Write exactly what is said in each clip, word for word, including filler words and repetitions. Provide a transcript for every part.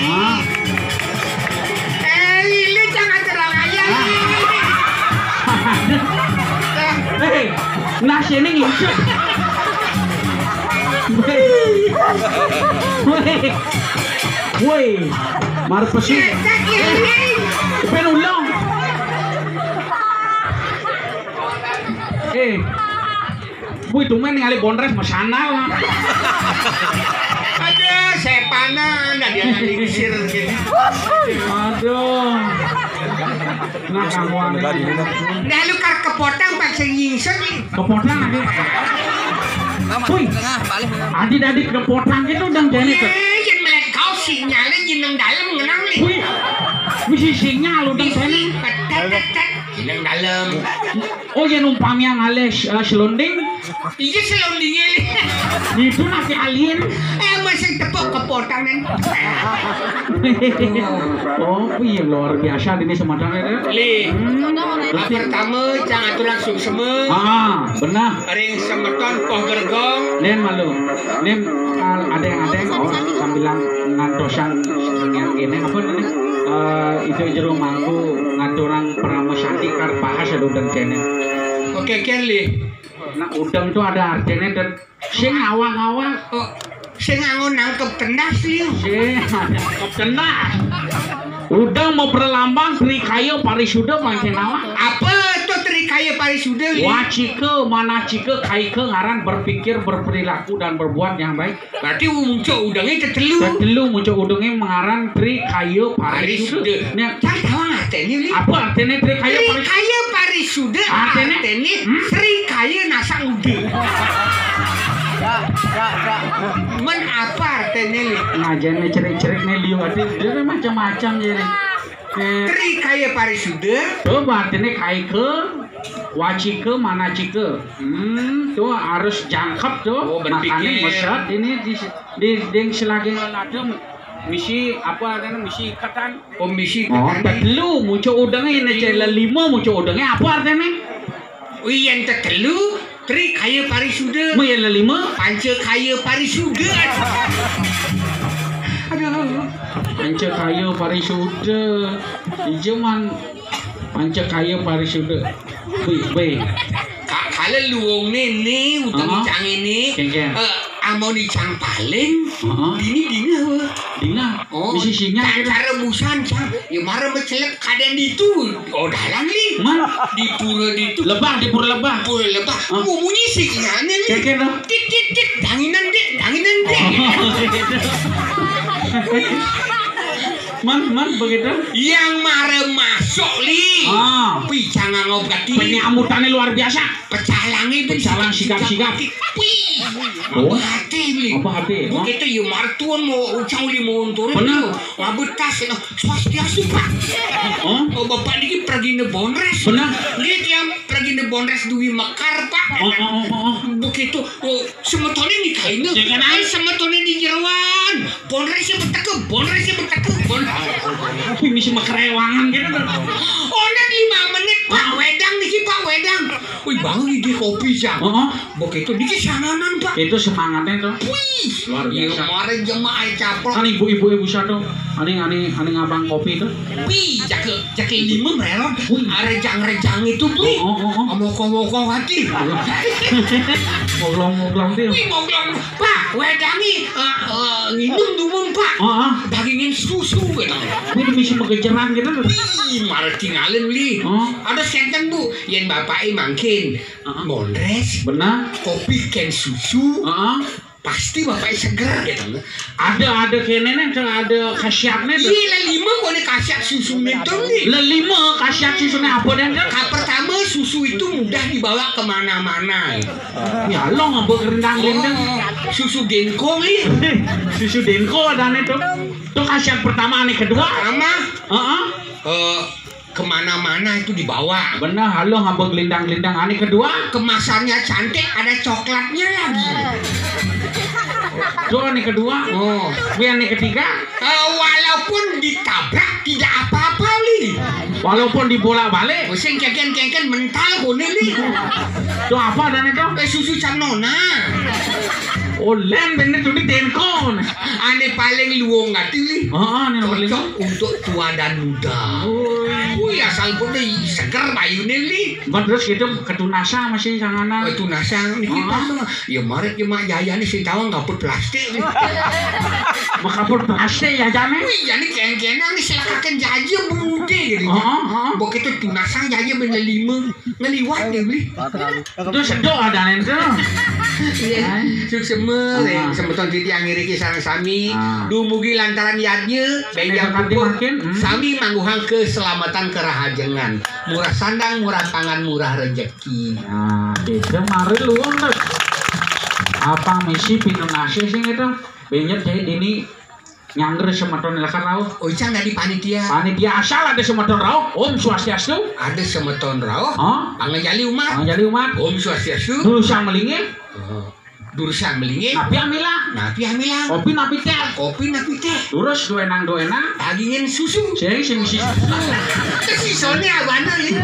Ah. Eh, Lili, jangan terang aja, Lili. Hei, nah sini ngisut. Woi. Woi. Woi. Marpesi. Cetek, Lili. Penulung. Eh. Wih, tumben ningali Bondres masana lah. Aduh, sepanan, dah dia nalingsir gitu. Aduh. Nah, kamu aneh. Dah lu kar kepotang paksa nyingsut nih. Kepotang lagi. Wih. Adi tadi kepotang gitu udah jadi tuh. Eh, jangan melihat kau sinyalnya jineng dalam ngenang nih. Wih. Misi sinyal udah sana. Tet, tet, tet, tet. Jineng dalam. Oh ya, numpang yang ngalih, eh, selonding. Iya, selondingnya nih. Itu nanti alien. Eh, masih tepuk kepotangan. Oh iya, luar biasa ini sematanya. Li. Hmm. Pertama, jangan tuh langsung semua. Ah, benar. Ring semeton poh gergong. Nen malu. Nen, ah, ada yang ada yang, oh, sambilan ngantosan yang ini apa nih? Eh, itu jero mangku ngaturang perama santi kar pahas ada udang kene. Oke, Ken, Li. Nah, udang itu ada artinya dan sing awang-awang. Oh, sing nganggo nangkep tendas, Li. Sing nangkep tendas. Udang mau berlambang trikaya parisuda mangkin awak. Apa itu trikaya parisuda, Li? Wacika, manacika, kaika ngaran berpikir, berperilaku dan berbuat yang baik. Berarti muncul udangnya tetelu. Tetelu muncul udangnya mengaran trikaya parisuda. Parisuda. Nah, cari tahu artinya, Li. Apa artinya trikaya parisuda? Trikaya parisuda artinya? Artinya, hmm? Srikaya nasang uda. Men apa artinya, Li? Ngajen nih cerik-cerik nih liu ati. Dia kan macam-macam jadi. Eh. Trikaya parisuda. Tuh, artinya kaika, wacika, manacika. Hmm, tuh harus jangkep tuh. Oh, berpikir. Makanya mesat ini di, di, di selagi ada misi apa ada misi ikatan. Oh, misi ikatan. Oh, tetelu muncul udangnya ini, cek lima muncul udangnya apa artinya? Wih, yang tetelu, trikaya parisuda. Mu yang lima? Pancakaya parisuda. Aduh. Pancakaya parisuda. Ijo man Pancakaya parisuda. Wih, wih. Ka-, kala luwung ne, ne, utang icang ini. Kengkeng. Eh, amun icang paling, heeh. Dini dina, weh. Dina. Oh, bisa sinyal ca-, gitu. Cara busan, cang. Ya, mara mecelep kadang ditu. Oh, dalang, Li. Man. Di pura ditu. Lebah, di pura lebah. Pura lebah. Hah? Mumunyi sinyalnya, Li. Kengkeng, no? Tit, tit, tit. Danginan, Dek. Danginan, Dek. Oh, gitu. Man, man, begitu. Yang mara masuk, Li. Ah. Wih, jangan ngobati. Penyambutannya luar biasa. Pecalange ben pecalang sigap-sigap. Wih. Oh. Apa hati, Li? Apa hati? Begitu ya, martuan mau ucang lima untur. Benar. Ngabetas, nah, swastiastu, Pak. Oh? Oh, Bapak niki pragina Bondres. Benar. Nggih, tiang pragina Bondres Dwi Mekar, Pak. Oh, oh, oh, oh. Begitu, oh, semetone nikahin. Jangan. Ai, semetone di jeroan. Bondres sing beteke, Bondres sing beteke, Bondres. Tapi misi makerewangan gitu tuh. Ono lima menit, Pak, wedang niki, Pak, wedang. Wih, bangun di kopi, Jang. Heeh. Begitu niki sanganan, Pak. Itu semangatnya tuh. Wih, luar biasa. Iya, kemarin jemaah caplok. Kan ibu-ibu, ibu satu, ani, ani, ani ngabang kopi itu. Wih, jake, jake lima merot. Wih. Are jang-rejang itu, wih. Oh, oh, oh, oh. Moko-moko hati. Ngoglong-ngoglong tuh. Wih, ngoglong. Pak, wedangi, eh, eh, nginum dumung, Pak. Oh, oh. Dagingin susu, gitu. Wih, misi megejeran gitu tuh. Wih, malah tinggalin, Li. Oh. Ada senten, Bu. Yen bapake mangkin. Heeh. Bondres. Benar. Kopi ken susu. Heeh. Pasti bapaknya seger gitu. Ada, ada kene nih, ada khasiatnya tuh. Iya, lelima kok nih khasiat susu itu nih. Lelima khasiat susunya apa dan tuh? Kak, pertama, susu itu mudah dibawa kemana-mana. Ya lo ngambek rendang-rendang. Oh, susu Denko nih. Susu Denko ada nih tuh. Tuh khasiat pertama, nih kedua. Pertama, heeh. Eh, kemana-mana itu dibawa. Benar, halo ngambek gelindang-gelindang. Ani kedua, kemasannya cantik, ada coklatnya lagi. Tuh, ani kedua. Oh. Tapi ani ketiga, eh, walaupun ditabrak tidak apa-apa, Li. Walaupun dibolak-balik. Sing kénkén-kénkén mental koné li. Tuh apa adané tuh? Eh, susu cang nona. Oh, lén bener tuh di dénkon. Ané paling luung ati li. Heeh, ané paling. Cocok untuk tua dan muda. Oh. Wih, asal pun deh seger bayuné li. Buat terus gitu ketunasan masih kangenan. Oh, tunasan niki pas. Ya marek ya mak jajané sing tawang kaput plastik li. Mak kaput plastik ya jane. Wih, jane kénkénan nih silakaken jaja budé gitu. Heeh, heeh. Mbok itu tunasan jaja ben lima ngeliwat deh beli. Itu sedok adané itu. Iya, suksema. Semeton titiang ngriki sareng sami dumugi lantaran yadnya bénjang pupuk sami mangguhang keselamatan kerahajengan. Murah sandang, murah pangan, murah rejeki. Nah, itu mari luwung tuh. Apa misi pinunasih sing itu? Benyet jadi dini nyangger semeton lakar rauh. Oh, icang dari panitia. Panitia asal ada semeton rauh. Om Swastiastu. Ada semeton rauh. Hah? Pangajali umat. Pangajali umat. Om Swastiastu. Durusang melingin. Oh. Durusang melingin. Napi amilang. Napi amilang. Kopi napi téh. Kopi napi téh. Durus duenang duenang. Dagingin susu. Sing sing isi susu. Terus sisone abana gitu.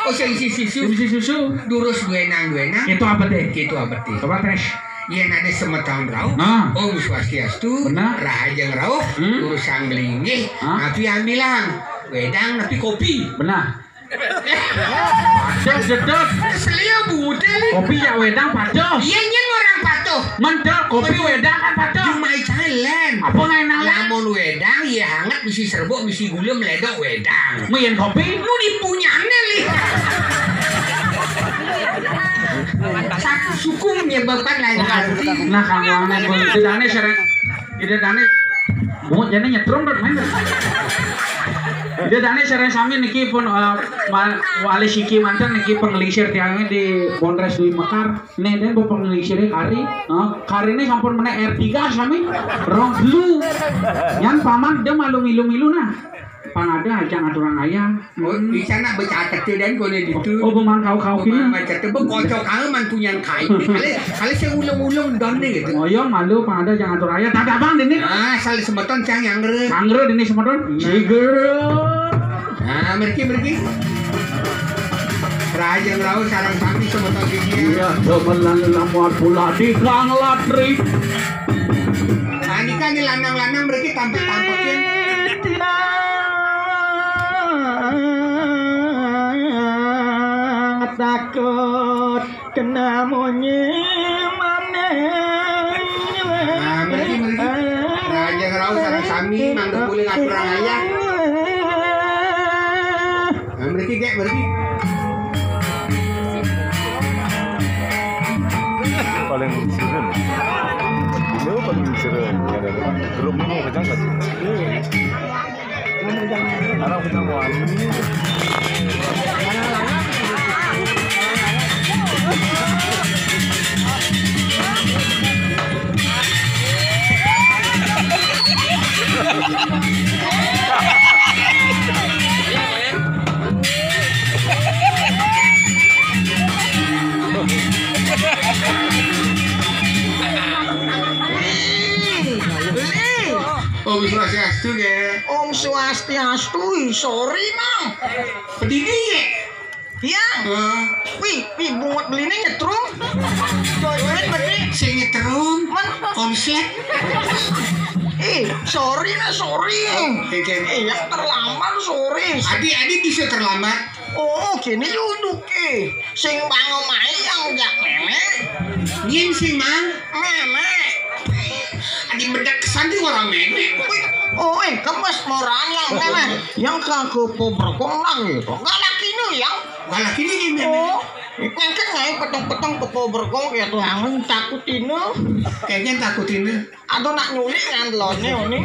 Oh, sing isi susu. Sing isi susu. Durus duenang duenang. Itu apa téh? Itu apa téh? Coba tes. Yén ada semeton rauh, nah. Om Swastiastu, benar. Rahajeng rauh, hmm? Durusang melinggih, hah? Napi amilang, wedang, napi kopi. Benar. Pados, jedot. Selia budal. Kopi ya wedang pados. Iya, nyén orang patuh. Mendel kopi wedang kan pados. Cuma jalan. Apa nggak enak? Lamun wedang, ya hangat, misi serbuk, misi gula, meledok wedang. Mien kopi? Lu dipunyane li. Satu suku menyebabkan lain arti. Nah, kamu aneh, Bang. Tidak aneh, sering. Tidak aneh. Bungut jane nyetrum, Bang, main. Tidak aneh, sering sami niki pun, eh, ma-, wali siki manten niki pengelisir tiangnya di Bondres Dwi Mekar. Nih, dan bu pengelisirnya kari. Nah, kari ini sampun meneh R tiga sami. Rong blue. Yang paman dia malu milu-milu nah. Pang ada aja ngaturang ayah. Oh, di sana baca kecil dan koné ditu. Oh, oh, buman kau-kau kini. Buman baca kecil, bek kocok kau man punya kain. Kali, kali saya ulung-ulung don deh gitu. Oh, iya, malu, pang ada jangan atur ayah. Tadi abang dini. Ah, salah semeton cang yang ngere. Sangre dini semeton. Hmm. Siger. Nah, meriki, meriki. Raja ngerau sarang sami semeton gigi. Iya, demenan lamar pula di kang latri. Nah, ini kan di lanang-lanang meriki tampil-tampilin. Takut kena munyi maning. Nah, mriki, mriki. Raja ngerau sareng sami, mangga boleh ngaturang ayah. Nah, mriki, Kek, mriki. Paling sirem. Ini paling sirem. Grup mau kencang satu. Om Swastiastu, Kek. Om Swastiastu, sorry, Mang. Pedidi, Kek? Iya. Heeh. Wih, wih, bungut beliné nyetrum. Join berarti. Sing nyetrum. Man. Konslet. Eh, sorry lah, sorry. Oke, oke. Eh, yang terlambat, sorry. Adi, adi bisa terlambat. Oh, kene yo duke. Sing bangun mai yang jak mémé. Nyén sing mang? Mémé. Adi bedak kesan tuh orang mémé. Wih, oh, eh, kemes morang yang mémé. Yang kagak po berkong nang gitu. Galak ini yang. Galak ini gimana? Oh, ngengkek ngai peteng-peteng ke po berkong ya tuh angin takut ini. Kayaknya takut ini. Aduh, nak nyulik ngandelone, Oni.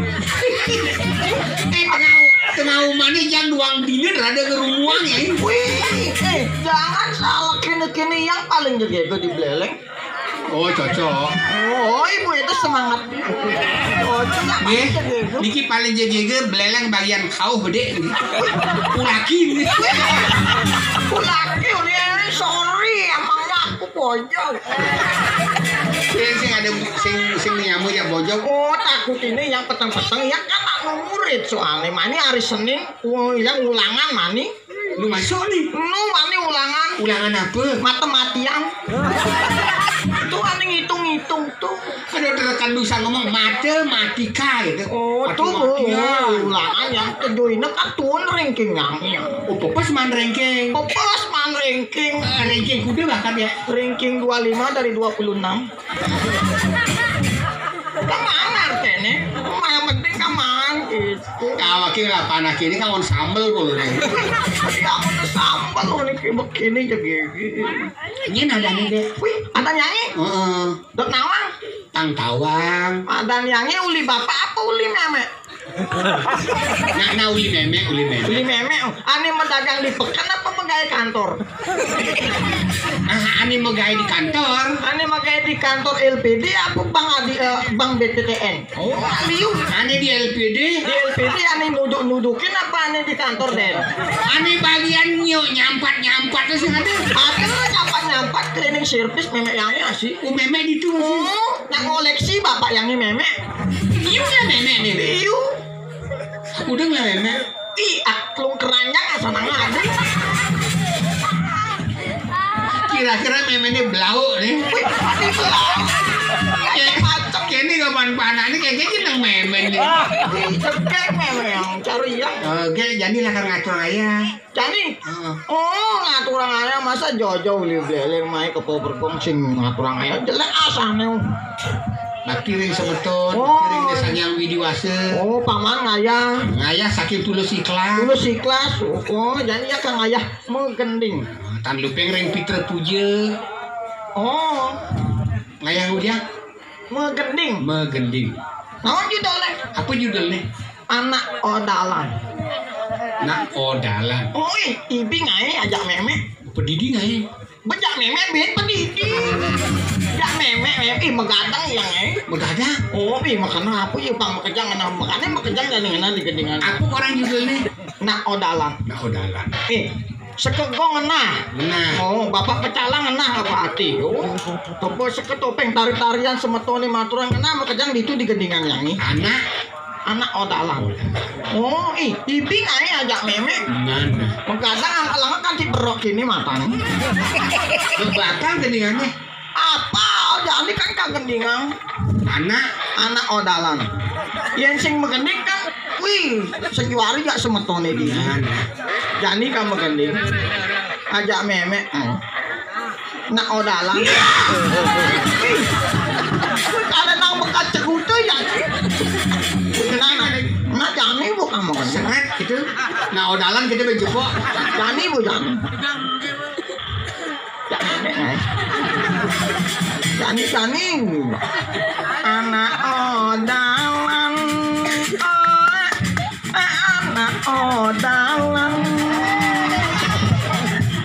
Eh, tengah, tengah umane yang duang dini rada ngerumuan ya. Wih, eh, jangan salah kene-kene yang paling jago di Beleleng. Oh, cocok. Oh, ibu itu semangat. Oh, cocok. Nggih, niki paling jago Beleleng bagian kauh gede. Ulaki niki. Ulaki, Oni, sorry, emangnya aku bojong. Sing, sing ada sing, sing nyamuk ya bojong. Oh, takut ini yang peteng-peteng ya kan Murid soalnya mani hari Senin, u-, yang ulangan mani. Lu masuk nih. Lu mani ulangan. Ulangan apa? Matematian. Itu mani ngitung-ngitung tuh. Ada tekan bisa ngomong matematika gitu. Oh, tuh, matematian. Ulangan yang keduanya kan tuun ranking yang. Oh, pepes man ranking. Pepes man ranking. Eh, ranking kuda bahkan ya. Ranking dua lima dari dua puluh enam. Kamaan artene? Yang penting kamaan gitu. Kalau kira apa anak ini kan sambel dulu nih. Ya, aku tuh sambel loh nih, kayak begini aja gigi. Ini ada nih, Dek. Wih, ada nyanyi? Heeh. Dok nawang? Tang tawang. Ada nyanyi uli bapak apa uli meme? Nah, nah, uli meme, uli meme. Uli meme, oh. Ane medagang di peken apa megawe kantor? Ah, ane megawe di kantor. Ane megawe di kantor L P D apa Bank Adi-, eh, Bank B T T N? Oh, liu. Ane di L P D. Di L P D ane nuduk-nudukin apa ane di kantor, Den? Ane bagian nyuk nyampat-nyampat tuh sih ane. Ada nyampat-nyampat cleaning service meme yang sih. Oh, meme di tuh sih. Oh, nah koleksi bapak yang ini meme. Iya lah meme nih. Iya. Udah lah meme. Ih, aklung keranjang asal nang ada. Kira-kira meme ini belau nih. Wih, pasti belau. Kayak pacok. Kayak ini kapan panas nih, kayak gini nang meme nih. Ih, cekek meme yang cari ya. Oke, jadi lah kan ngaco aja. Jani? Heeh. Oh, ngaturang ayah masa jojo beli beleng mai ke Pobergong sing ngaturang ayah jelek asane. Nah, kiring semeton, oh. Kiring desa yang widiwase. Oh, paman ngayah. Ngayah saking tulus ikhlas. Tulus ikhlas. Oh, jadi ya kang ayah menggending. Tan lupeng ring pitra puja. Oh. Ngayah udah. Megending. Megending. Naon judulnya? Apa judulnya? Anak odalan. Anak odalan. Oh, ih, ibi ngae ajak meme. Pedidi ngae. Bejak meme bin pedidi. Jak meme, meme, ih, megadang ya ngae. Megadang. Oh, ih, makanya apa ya, Bang? Makejang, nah, makanya makejang dan dengan digendingan. Apa orang judulnya? Nak odalan. Nak odalan. Eh, sekegong ngenah. Ngenah. Oh, bapak pecalang ngenah apa hati? Oh, apa seketopeng tari-tarian semetone maturan ngenah makejang ditu digendingan yangi. Anak. Anak odalan. Oh, ih, ibing ae ajak meme. Ngenah. Menggadang angkalangan kan si berok ini matang. Bakal gendingannya. Apa? Jani kan kagendingan. Anak. Anak odalan. Yen sing megending kan, wih, sejuari jak semetone dia. Nah, nah. Jani kan megending. Ajak meme. Hmm. Nak odalan. Wih, ada nang bekas cekutu ya. Nah, nah, nah, jani bu kamu kan. Seret gitu. Nah, odalan gitu bejepok. Jani bu jani. Cani-cani. Anak odalan. Oh, anak odalan.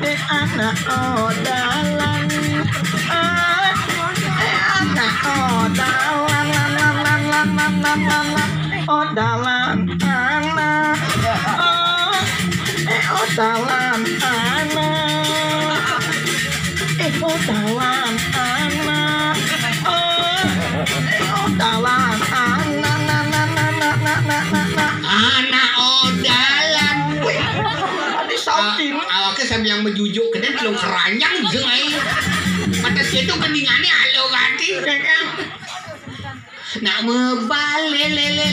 Eh, anak odalan. Eh, eh, anak odalan. Odalan anak. Oh, eh, odalan anak. Eh, odalan anak. Oh, eh, odalan anak. Anak odalan. Wih, tadi shouting. Awaknya sambil yang menjujuk, kena belum keranjang, jeng, ai. Mata situ keningannya alo gati. Nak mebale, le, le,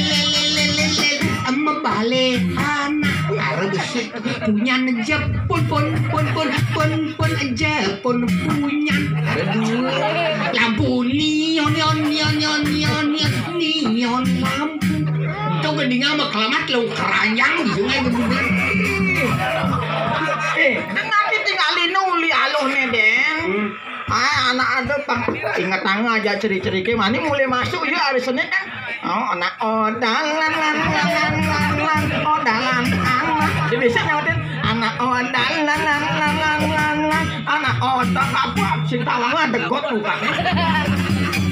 mebale anak. Are besik. Punyan jepun, pun, pun, pun, pun, pun, jepun, punyan. Are dua. Lampu nion, nion, nion, nion, nion, nion, nion lampu. Itu gendingan mah kelamat lo keranjang di sungai bener. Eh, nanti tinggalin uli aluh nih, Den. Hmm. Ah, anak ada pang inget tangga aja ceri-ceri ke mani mulai masuk ya hari Senin kan. Oh, anak odalan lan lan lan lan lan odalan anak. Dia bisa nyautin anak odalan lan lan lan lan lan anak otak apa? Sing tawang lah degot muka.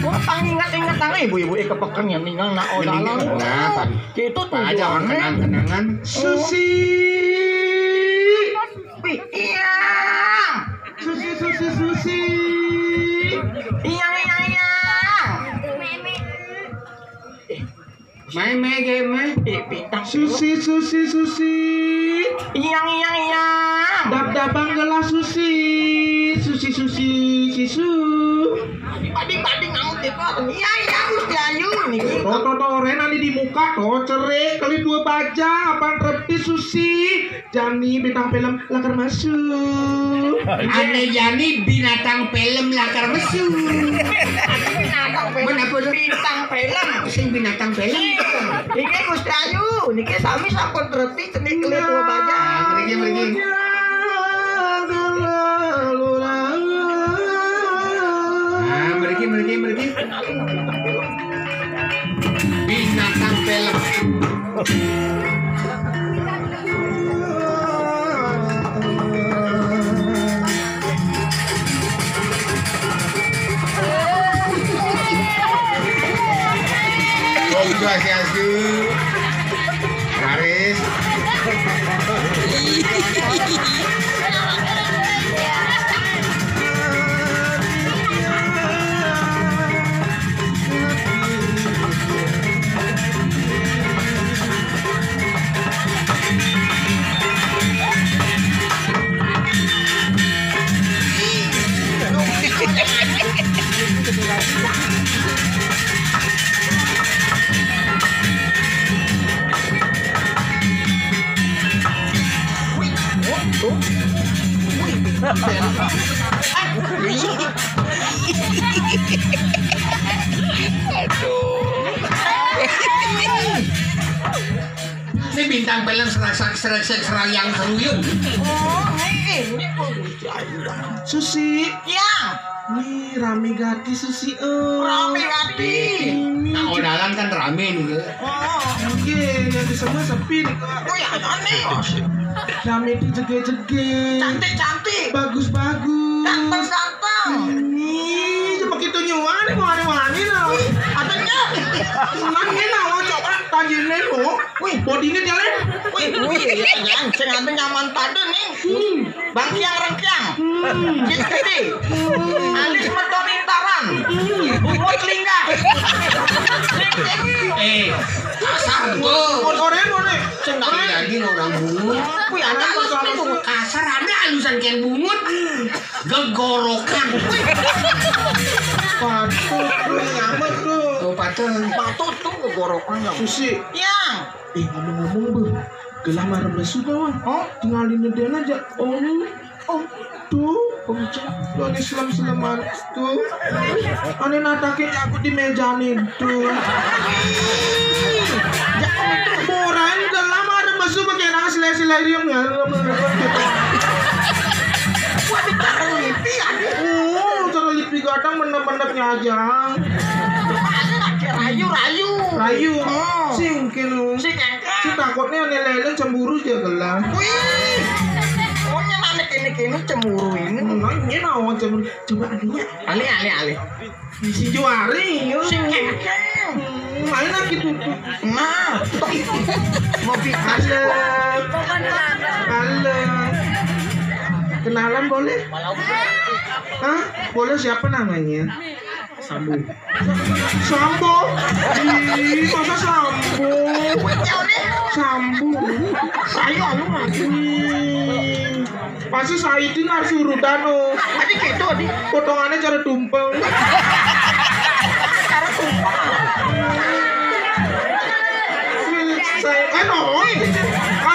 Gua pang inget-inget tangga ibu-ibu ke peken yang ninggal anak odalan. Nah, Pak. Itu tuh aja kenang-kenangan. Susi. Wih, iya. Susi, susi, susi. Iya, iya, iya. Mai, mai, ge, mai. Eh, bintang. Susi, susi, susi. Iyang, iyang, iyang. Dab-dabang gelah susi. Susi, susi, sisu. Padi-padi ngamuk di pohon. Iya, iya, Gusti Ayu niki. To, to, to, oren ane di muka to, cerik, kali dua baja, apaan trepi susi. Jani bintang film lakar mesu. Ane Jani binatang film lakar mesu. Binatang film. Mana apa tu? Bintang film. Sing binatang film. Iki Gusti Ayu, niki sami sampun trepi cenik kelit dua baja. Mriki, mriki. Ah, mriki, mriki, mriki. Binatang film. Om Swastiastu. Laris. Ini bintang film serasak seresek serayang seruyung. Oh, ini kok Gusti Ayu. Susi. Ya. Wih, rame gati Susi, eh. Rame gati. Ini. Nah, odalan kan rame nih, ya. Oh. Oke, yang di semua sepi nih, Kak. Oh, ya, aneh. Rame di jege-jege. Cantik-cantik. Bagus-bagus. Ganteng-ganteng. Ini cuma gitu nyuan nih, mau aneh-aneh loh. Katanya. Cuman ini nawa coklat tanjine loh. Wih, bodine jalan. Wih, wih, ya, ya, sing ate nyaman padha nih. Hmm. Bangkiang rengkiang. Hmm. Cit gede. Hmm. Alis metu rintaran. Hmm. Bungut linggah. Eh, kasar tuh. Kon oren, oren. Sing tak lagi orang bungut. Wih, anak lu sama kasar, ada alusan kayak bungut. Gegorokan. Patut tuh, nyaman tuh. Tuh, patut. Patut tuh gegorokan, ya. Susi. Ya. Eh, ngomong-ngomong, Beh, gelah marem lesu kawan. Oh? Tinggalin dia aja. Oh, oh, tuh, oh, lu ada selem-seleman tuh. Ane natake aku di mejanin tuh. Moran gelah marem lesu pakai nang sila-sila dia ngalem. Wah, bicara lipi, aduh. Oh, cara lipi gadang menep-menep nyajang. Rayu, rayu. Rayu. Oh. Sing kene. Sing kene. Si takutnya ane lelen cemburu aja gelah. Wih. Oh, nyamane kene-kene cemburu ini. Hmm, ini naon cemburu? Coba adanya. Ale, ale, ale. Si Juari, yo. Sing kene. Hmm, main lagi tuh. Nah. Ngopi. Halo. Halo. Kenalan boleh? Hah? Boleh, siapa namanya? Sambo. Sambo? Ih, masa Sambo? Sambo. Saya anu, Mas. Ih, pasti Saidin harus urutan, oh. Tadi gitu, tadi. Potongannya cara tumpeng. Cara tumpeng. Saya kan, oh,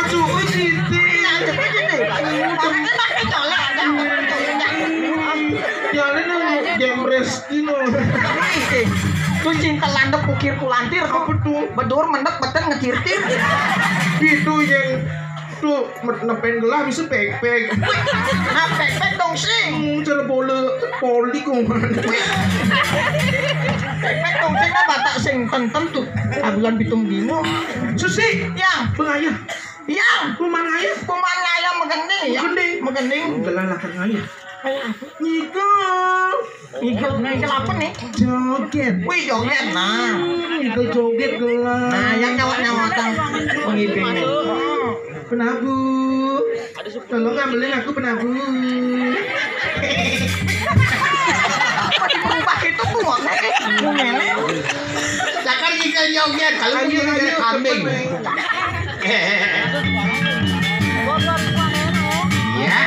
aduh, oh, Siti. Iya, gitu, gitu. Makanya pakai colek, ada. Ya, ini yang jembres. Ino. Tuh cinta landep ukir kulantir tuh. Apa tuh? Bedur mendek beten ngecirtir. Gitu yang tuh nepen gelah bisa pek-pek. Nah, pek-pek dong sing. Hmm, cara bola poli kok. Pek-pek dong sing, nah, batak sing tenten tuh. Abulan pitung dino. Susi. Ya. Pengayah. Ya. Kuman ayah. Kuman ayah megending. Ya. Megending. Megending. Gelah lakar ngayah. Kayak apa? Nyikel. Nyikel, nyikel apa nih? Joget. Wih, joget, nah. Hmm, nyikel joget gelah. Nah, yang nyawat-nyawatan. Pengipinya. Penabu. Tolong ambilin aku penabu. Apa diperubah itu tuh, ngomongnya? Ngomongnya. Cakar Ikan joget, kalau ayo, punya ayo, kambing. Cepet, ayo. Ya.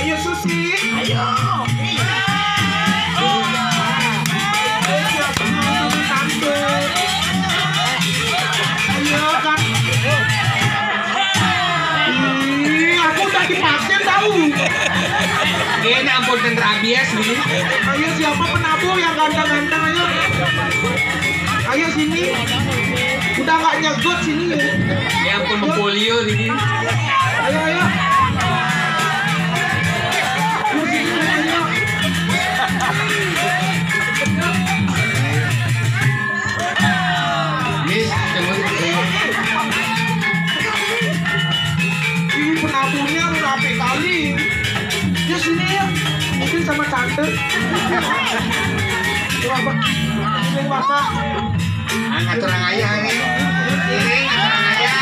Ayo, Susi. Ayo. Ayo, siapa yang mau tante? Ayo, Kak. Ih, aku udah divaksin tahu. Dia ini ampun dan rabies ini. Ayo, siapa penabuh yang ganteng-ganteng, ayo. Ayo sini. Udah nggak nyegot sini. Ya ampun, polio ini. Ayo, ayo. Ayo sini, ayo. Miss, teman. Ini penabuhnya berapa kali? Ya sini ya. Mungkin sama tante. Coba, Pak. Ini, Bapak. Nah, ngatur ayah nih. Ini ngatur ayah.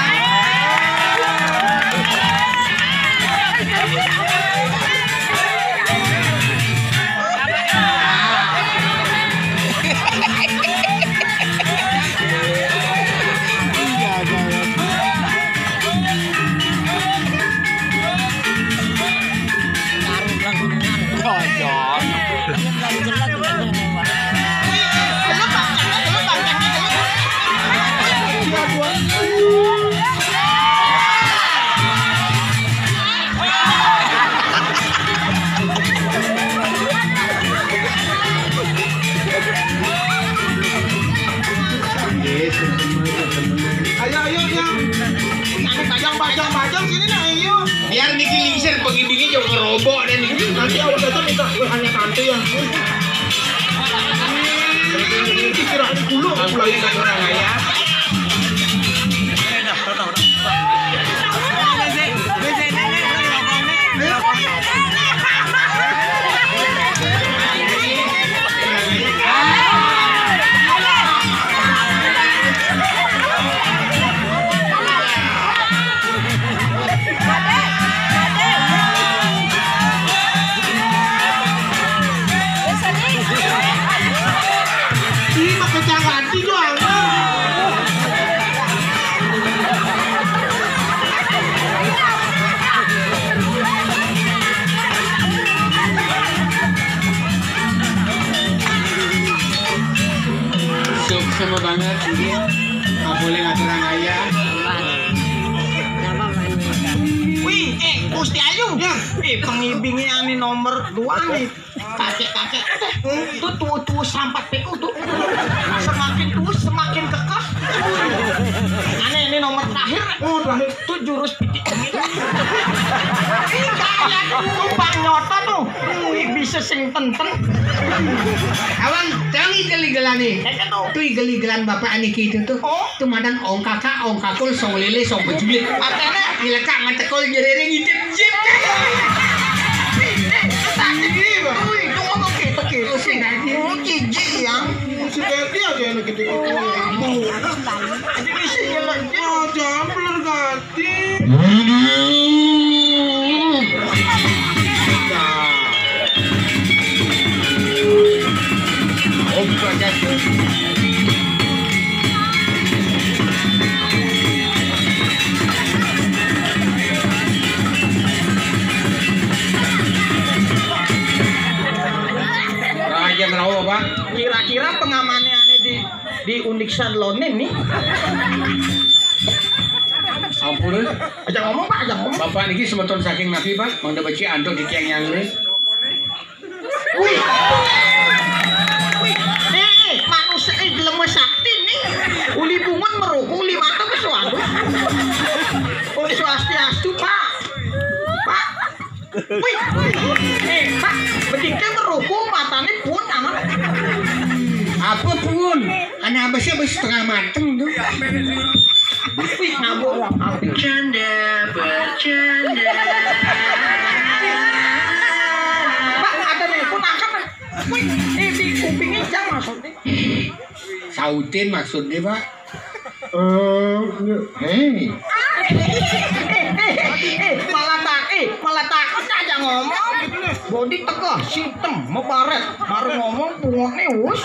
Ayo, ayo, yang bajang-bajang sini nah, ayo. Biar niki lingsir, pengibingnya juga ngerobok dan ini. Nanti awas aja minta hanya tante ya. Ini kira dulu mulai orang ya. Ini mah pecah hati doang. Suksma banget ini. Nggak boleh ngatur orang kaya. Wih, eh, Gusti Ayu. Ya. Eh, pengibingnya ini nomor dua nih. Kakek-kakek tuh, tuh tua-tua sampat peku tuh. Semakin tua semakin kekeh. Aneh, ini nomor terakhir. Oh, terakhir. Tuh jurus pitik. Ih, kaya tuh Bang Nyoto tuh. Wih, bisa sing tenten. Abang, jangan igel-igelan nih. Kayaknya tuh. Tuh igel-igelan bapak aneh gitu tuh. Oh. Tuh madan ong kakak, ong kakul, song lele, song bejulit. Makanya. Ilekak ngetekol jerere ngintip jip. Wih, itu ngomong gitu, gitu. Oh, si Dadi. Oh, jijik ya. Si Dadi aja yang gitu. Jadi isi ya lagi. Oh, jambler ganti. Nah. Raja ngerawa, Pak. Kira-kira pengamannya aneh di, di Unik Salone nih. Ampun, eh. Aja ngomong, Pak, aja ngomong. Bapak niki semeton saking napi, Pak? Mangda becik antuk di tiang yang ini. Wih. Wih. Eh, eh, manusia, eh, jelema sakti nih. Uli bungun meruku, uli mata kesuatu. Oh, swastiastu, Pak. Pak. Wih. Eh, Pak, begitu meruku matane pun anak. Apa pun? Anak apa sih, setengah mateng tuh? Wih, ngabuk. Bercanda, bercanda. Pak, ada nelpon, angkat, Pak. Wih, ini di kupingnya jang maksudnya. Sautin maksudnya, Pak. Eh, hei. Eh, eh, eh, eh, malah tak, eh, malah takut aja ngomong. Bodi tegah, sitem, mebaret, baru ngomong pungoknya us.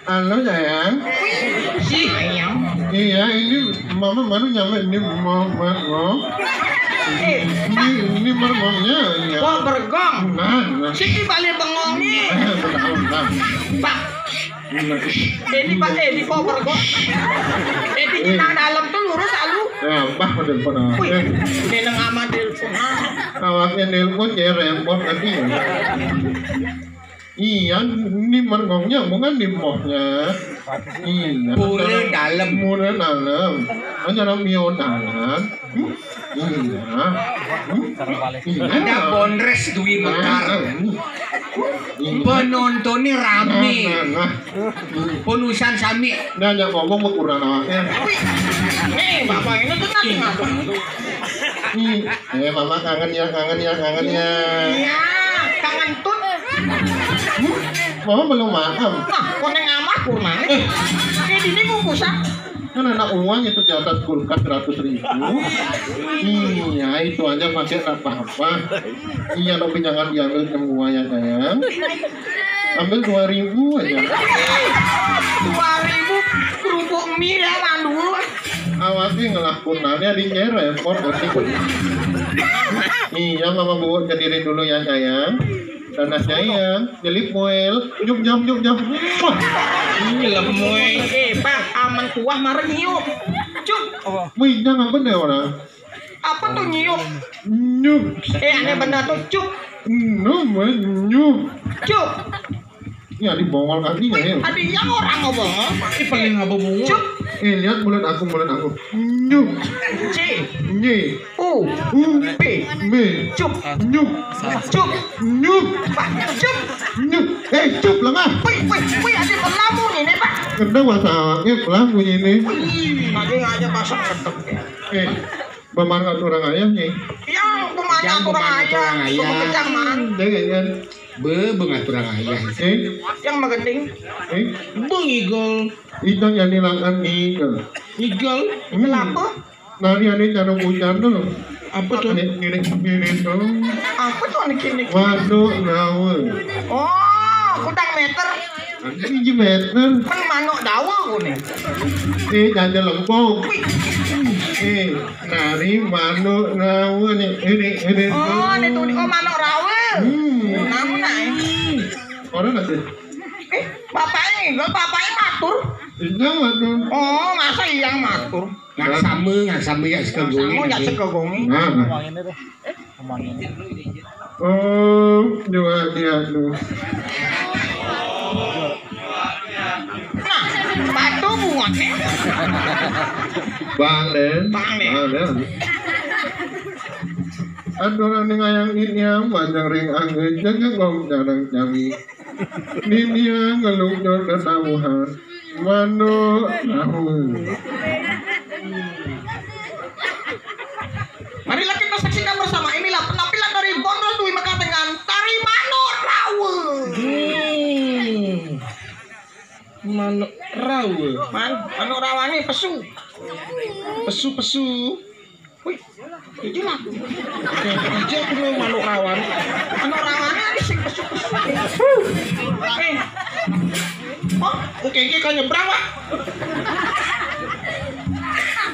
Halo sayang. Wih, sayang. Iya, ini mama baru nyampe, ini mau mau. Eh, ini ini mergongnya ya. Kok bergong? Nah, nah. Siki balik bengong nih. Eh, benar, benar. Pak, ini Pak, eh, di cover kok. Eh, di nang dalam tuh lurus alu. Ya, Mbah mau telepon apa? Wih, ini nang amat telepon. Awaknya nelpon ya repot tadi ya. Iya, ini mergongnya bukan di mohnya. Iya. Pura dalam. Pura dalam. Hanya ramio dalam. Hmm? Iya. Hmm? Iya. Ada bondres Dwi Mekar. Hmm? Iya. Penontonnya rame. Nah, nah, nah. Unusan sami. Nah, nyak ngomong mau kurang awaknya. Eh, bapak ini tuh nanti ngapa? Hmm. Eh, mama kangen ya, kangen ya, kangen ya. Iya, kangen tut. Hmm? Mama belum makan. Nah, koneng amah kurang. Eh, ini bungkusan. Kan enak uang itu di atas kulkas seratus ribu. Iya, itu aja pakai nggak apa-apa. Iya, tapi jangan diambil semua ya sayang. Ambil dua ribu aja. Dua ribu kerupuk mie ya, mandul. Awasi ngelakukannya di repot nanti. Iya, mama bawa sendiri dulu ya sayang. Tanah sayang, nyelip muel, nyup nyam nyup nyam. Wah, nyelip muel. Eh, Pak, aman kuah marah nyiup. Cup. Wih, jangan bener orang. Apa tuh nyiup? Nyup. Eh, aneh bener tuh, cup. Nyup, nyup. Cup. Ya, di bongol kakinya ya. Ada yang orang ngomong. Ini paling apa bongol? Cup. Eh, lihat mulut aku, mulut aku. Nyup. C. Nye. U. U. P. Me. Cup. Nyup. Cup. Nyup. Pak, cup. Nyup. Eh, cup lah, Mas. Wih, wih, wih, ada pelamu ini, Pak. Kena bahasa awaknya pelamu ini. Wih, lagi aja pasang ketek. Eh, pemangat orang ayah nih. Yang pemangat orang ayah. Jangan pemangat orang ayah. Pemangat. Jangan. Be, bengat orang ayah. Eh? Yang megending. Eh? Bengigol. Itu yang dilakukan ngigel. Ngigel? Hmm. Kenapa? Nari ane cara bocah tuh. Apa tuh? Ane ngiring-ngiring tuh. Apa tuh ane kene? Waduk rawa. Oh, kudang meter. Ane biji meter. Kan manuk dawa kone. Eh, jaja lempung. Wih. Eh, nari manuk rawa nih. Ini, ini. Oh, ini tuh. Oh, manuk rawa. Hmm. Namun naik. Orang nggak sih? Eh, bapaknya, enggak, bapaknya matur. Iya, matur. Oh, masa iya matur? Nggak sama, nggak sama ya, sekegongi. Sama ya, sekegongi. Nah, nah. Oh, dua dia tuh. Nah, batu bungote. Balen. Balen. Balen. Aduh, orang ning ayang ini amat, yang ring angge, jangan ngomong jarang jami. Ninia ngelunjur ketauhan manuk rawa. Marilah kita saksikan bersama, inilah penampilan dari Bondol Dwi Mekar dengan tari manuk rawa. Hmm. Manuk rawa. Man, manuk rawa nih pesu. Pesu-pesu. Wih, iki lah. Aja aku mau manuk rawan. Manuk rawane ada sing pesu-pesu. Eh. Oh, oke, iki kok nyebrang, Pak.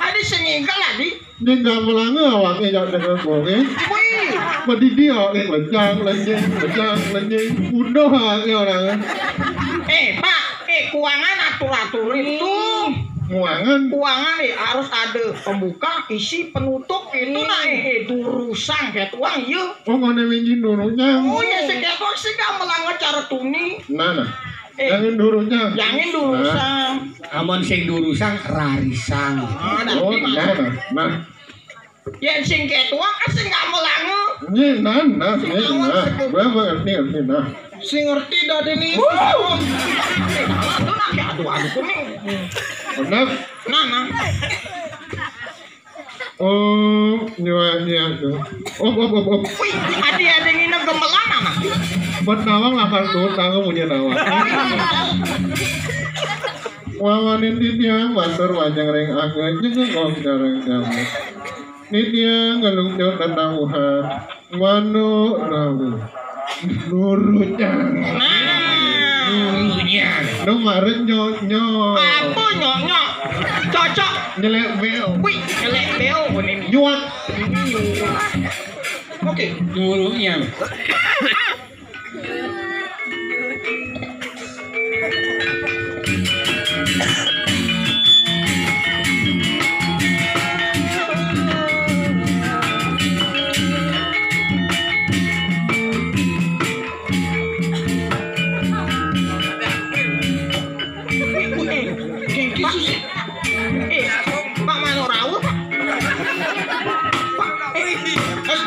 Ada sing nyekel lagi. Ini nggak melanga awaknya, nggak dengar bohongnya. Wih. Padidi awaknya, lejang, lejeng, lejang, lejeng. Udah awaknya orang. Eh, Pak, eh, keuangan atur-atur itu. Keuangan. Keuangan nih harus ada pembuka, isi, penutup. Itu nah, eh, eh, durusang kayak tuang, iya. Oh, mana minjin durusang? Oh, iya, sih kayak tuang sih gak melanggar cara tuni. Nah, nah. Eh, jangan durusang. Jangan durusang. Nah. Amun sing durusang, rarisang. Ah, nah, oh, ini nah, nah, nah. Ya, sing kayak tuang kan sing gak melanggar. Ini, nah, nah, ini, nah. Gua, gua ngerti, ngerti, nah. Sing ngerti dadi nih. Wuh. Itu nah Aduh, aduh, kuning. Bener. Nah, nah. Oh, nyuak, nyuak tuh. Op, op, op, op. Wih, adi ada yang nginep gemelan, nah. Buat nawang akan tuh, tangan punya nawang. Wawanin titiang, matur wajeng ring angga, jengeng om jarang jamu. Nitya ngelungcur tetawuhan manuk rawuh. Nurucang. Nah, nurucang. Nu maren nyonyok. Apa nyonyok? Cocok. Nyelek beo. Wih, nyelek beo kuning. Nyuak. Oke. Nurucang. Eh, Pak, manuk rawuh, Pak. Pak, eh, eh, wih. Pak.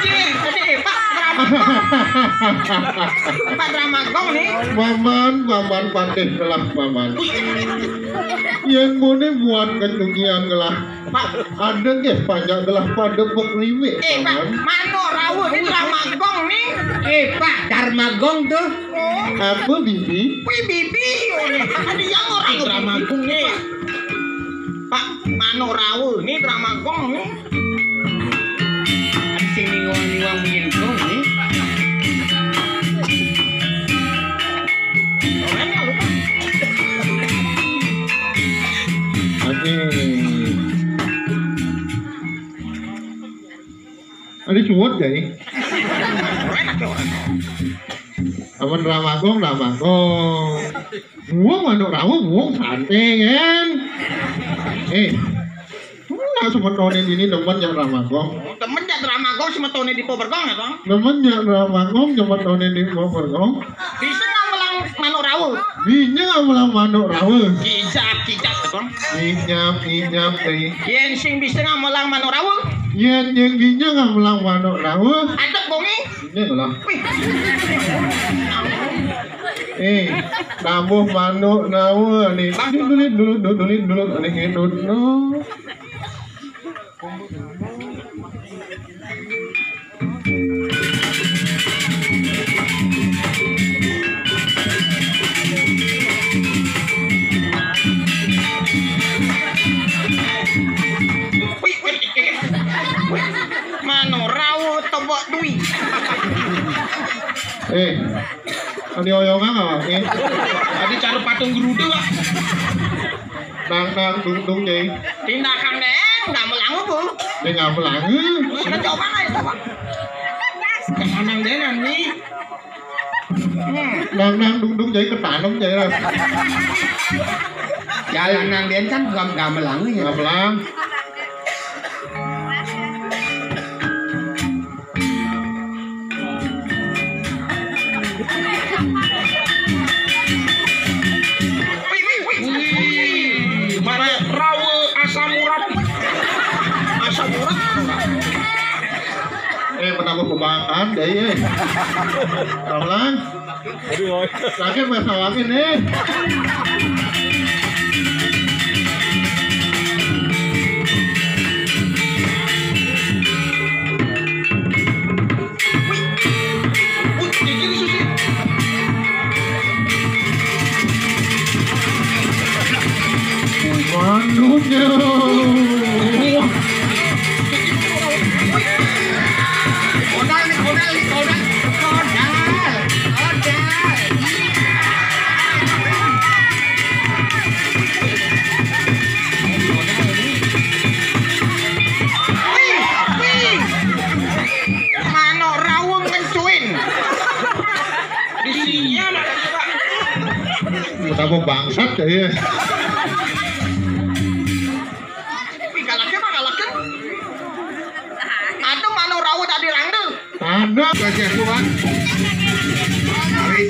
Eh, eh, Pak, drama. Pak, drama gong nih. Paman, paman, patih telah paman. Yang muni buat kecukian gelah. Pak. Ada nggih panjak gelah pada bekliwik, eh, Pak, paman. Manuk rawuh ini drama gong nih. Eh, Pak, drama gong tuh. Apa, Bibi? Wih, Bibi. Ada yang orang drama gong nih, Pak. Pak, manuk rawuh, ini drama gong nih. Ada sing niwang-niwang main gong nih. Aduh. Ada cuwet ya ini. Aman ramagong, ramagong. Buang manuk rawuh, buang santai kan. Eh, nah, semetone ini demen ya ramagong. Demen ya ramagong, semetone di Pobergong ya, Bang? Demen ya ramagong, semetone di Pobergong. Bisa nggak melang manuk rawuh? Bisa nggak melang manuk rawuh? Kijap, kijap, Bang. Kijap, kijap, eh. Yen sing bisa nggak melang manuk rawuh? Yen, yen bisa nggak melang manuk rawuh? Adep bongi. Ini lah. Wih. Eh, tabuh manuk nawa nih. Dulu, dulu, dulu, dulu, dulu, ini hidup, no. Wih, wih, wih. Manuk rawuh tebak dui. Eh, adi oyongan apa? Eh, adi cara patung geruda, Pak. Nang, nang, dung, dung, nyai. Tindakan deh, nggak melangu, Bu. Dia nggak melangu. Sudah coba nggak itu, Pak? Kemanang deh, nang, nih. Hmm. Nang, nang, dung, dung, nyai, ketanam, nyai, lah. Jalan nang den kan nggak, nggak melangu ya. Nggak melang. Wih, mana rawe asam urat? Asam urat. Eh, menambah pembangkang deh, eh. Tolong. Sakit masalahnya nih. Manuknya. Kodal nih, kodal nih, kodal. Kodal. Kodal. Wih, wih. Manuk rawuh ngencuin. Di sini ya, Pak. Betapa bangsat ya. Wih, galaknya, Pak, galaknya. Atau manuk rawuh tadi rangda. Ada. Gajah kuat. Tarik.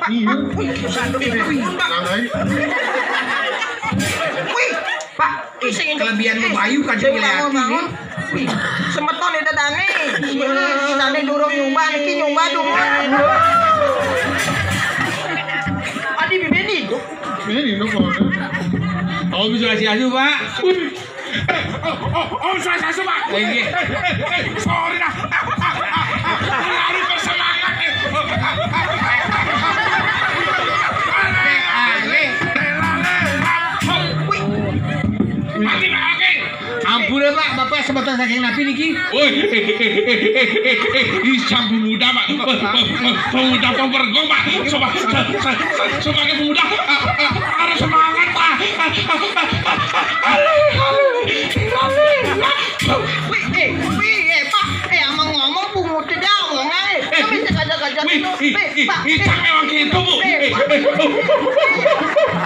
Iya. Wih, Pak, wih, sing kelebihan mau bayu kan sing ngeliatin. Wih, semeton itu tadi. Tadi durung nyumba, niki nyumba dong. Adi bibeni. Ini no kok. Oh, bisa kasih asu, Pak. Wih. Oh, oh, oh, oh, saya, saya, Pak. Iya. Eh, eh, eh, eh, sorry dah. Lari bersemangat, eh. Wih. Mati, Pak, oke. Ampun ya, Pak, Bapak semeton saking napi niki? Woi, eh, eh, eh, eh, eh, eh, eh, ih, sang pemuda, Pak. Eh, eh, eh, pemuda pemergong, Pak. Coba, coba, coba, coba, pemuda. Ah, ah, harus semangat, Pak. Ah, ah, ah, ah, ah, alih, alih, alih. Wih, eh, wih, eh, Pak, eh, amang ngomong pungut dah, ngomong aja. Eh, tapi sengaja-ngaja wih, itu. Ih, eh, ih, Pak, ih, eh, Cang memang gitu, Bu. Eh, eh, Pak, eh, eh, eh,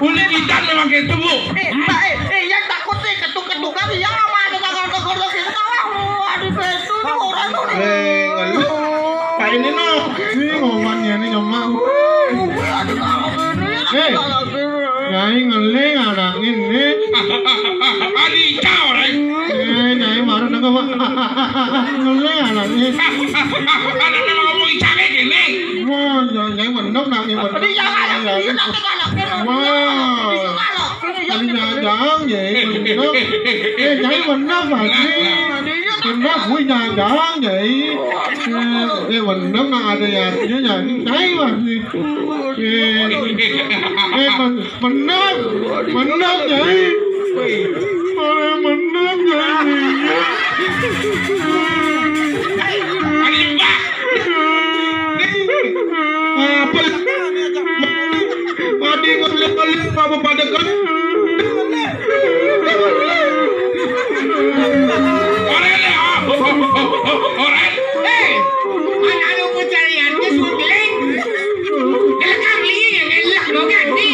boleh tidak memang gitu, Bu? Eh, Pak, eh, eh, yang takut sih ketuk-ketukan, yang sama ada kakak-kakak gitu. Wah, aduh, betul nih orang tuh. Eh, ngeluh. Pak ini noh. Ini ngomongnya nih nyemak. Aduh, aduh, aduh, aduh, aduh, aduh. Eh. Nyai ngeling anak ini. Adi cau, Reng. Eh, nyai marah nengok, Pak. Ngeling anak ini. Anak nama ngomong icangnya gini. Wah, nyai, nyai menok nak, nyai menok. Adi cau, anak ini, anak ini, anak ini. Wah. Adi cau, anak ini. Adi nyai jang, nyai menok. Eh, nyai menok, Pak. Menok, wih, nyai jang, nyai. Eh, eh, menok nak ada ya, nyai, nyai, Pak. Eh, eh, men-, menang, menang, Nyai. Malah menang, Nyai. Apa? Adi ngoleh-ngoleh apa pada kan? Orang ni, ah, orang. Eh, anak lu pencarian ke Sumbiling. Kelekang li, ngelak lo ganti.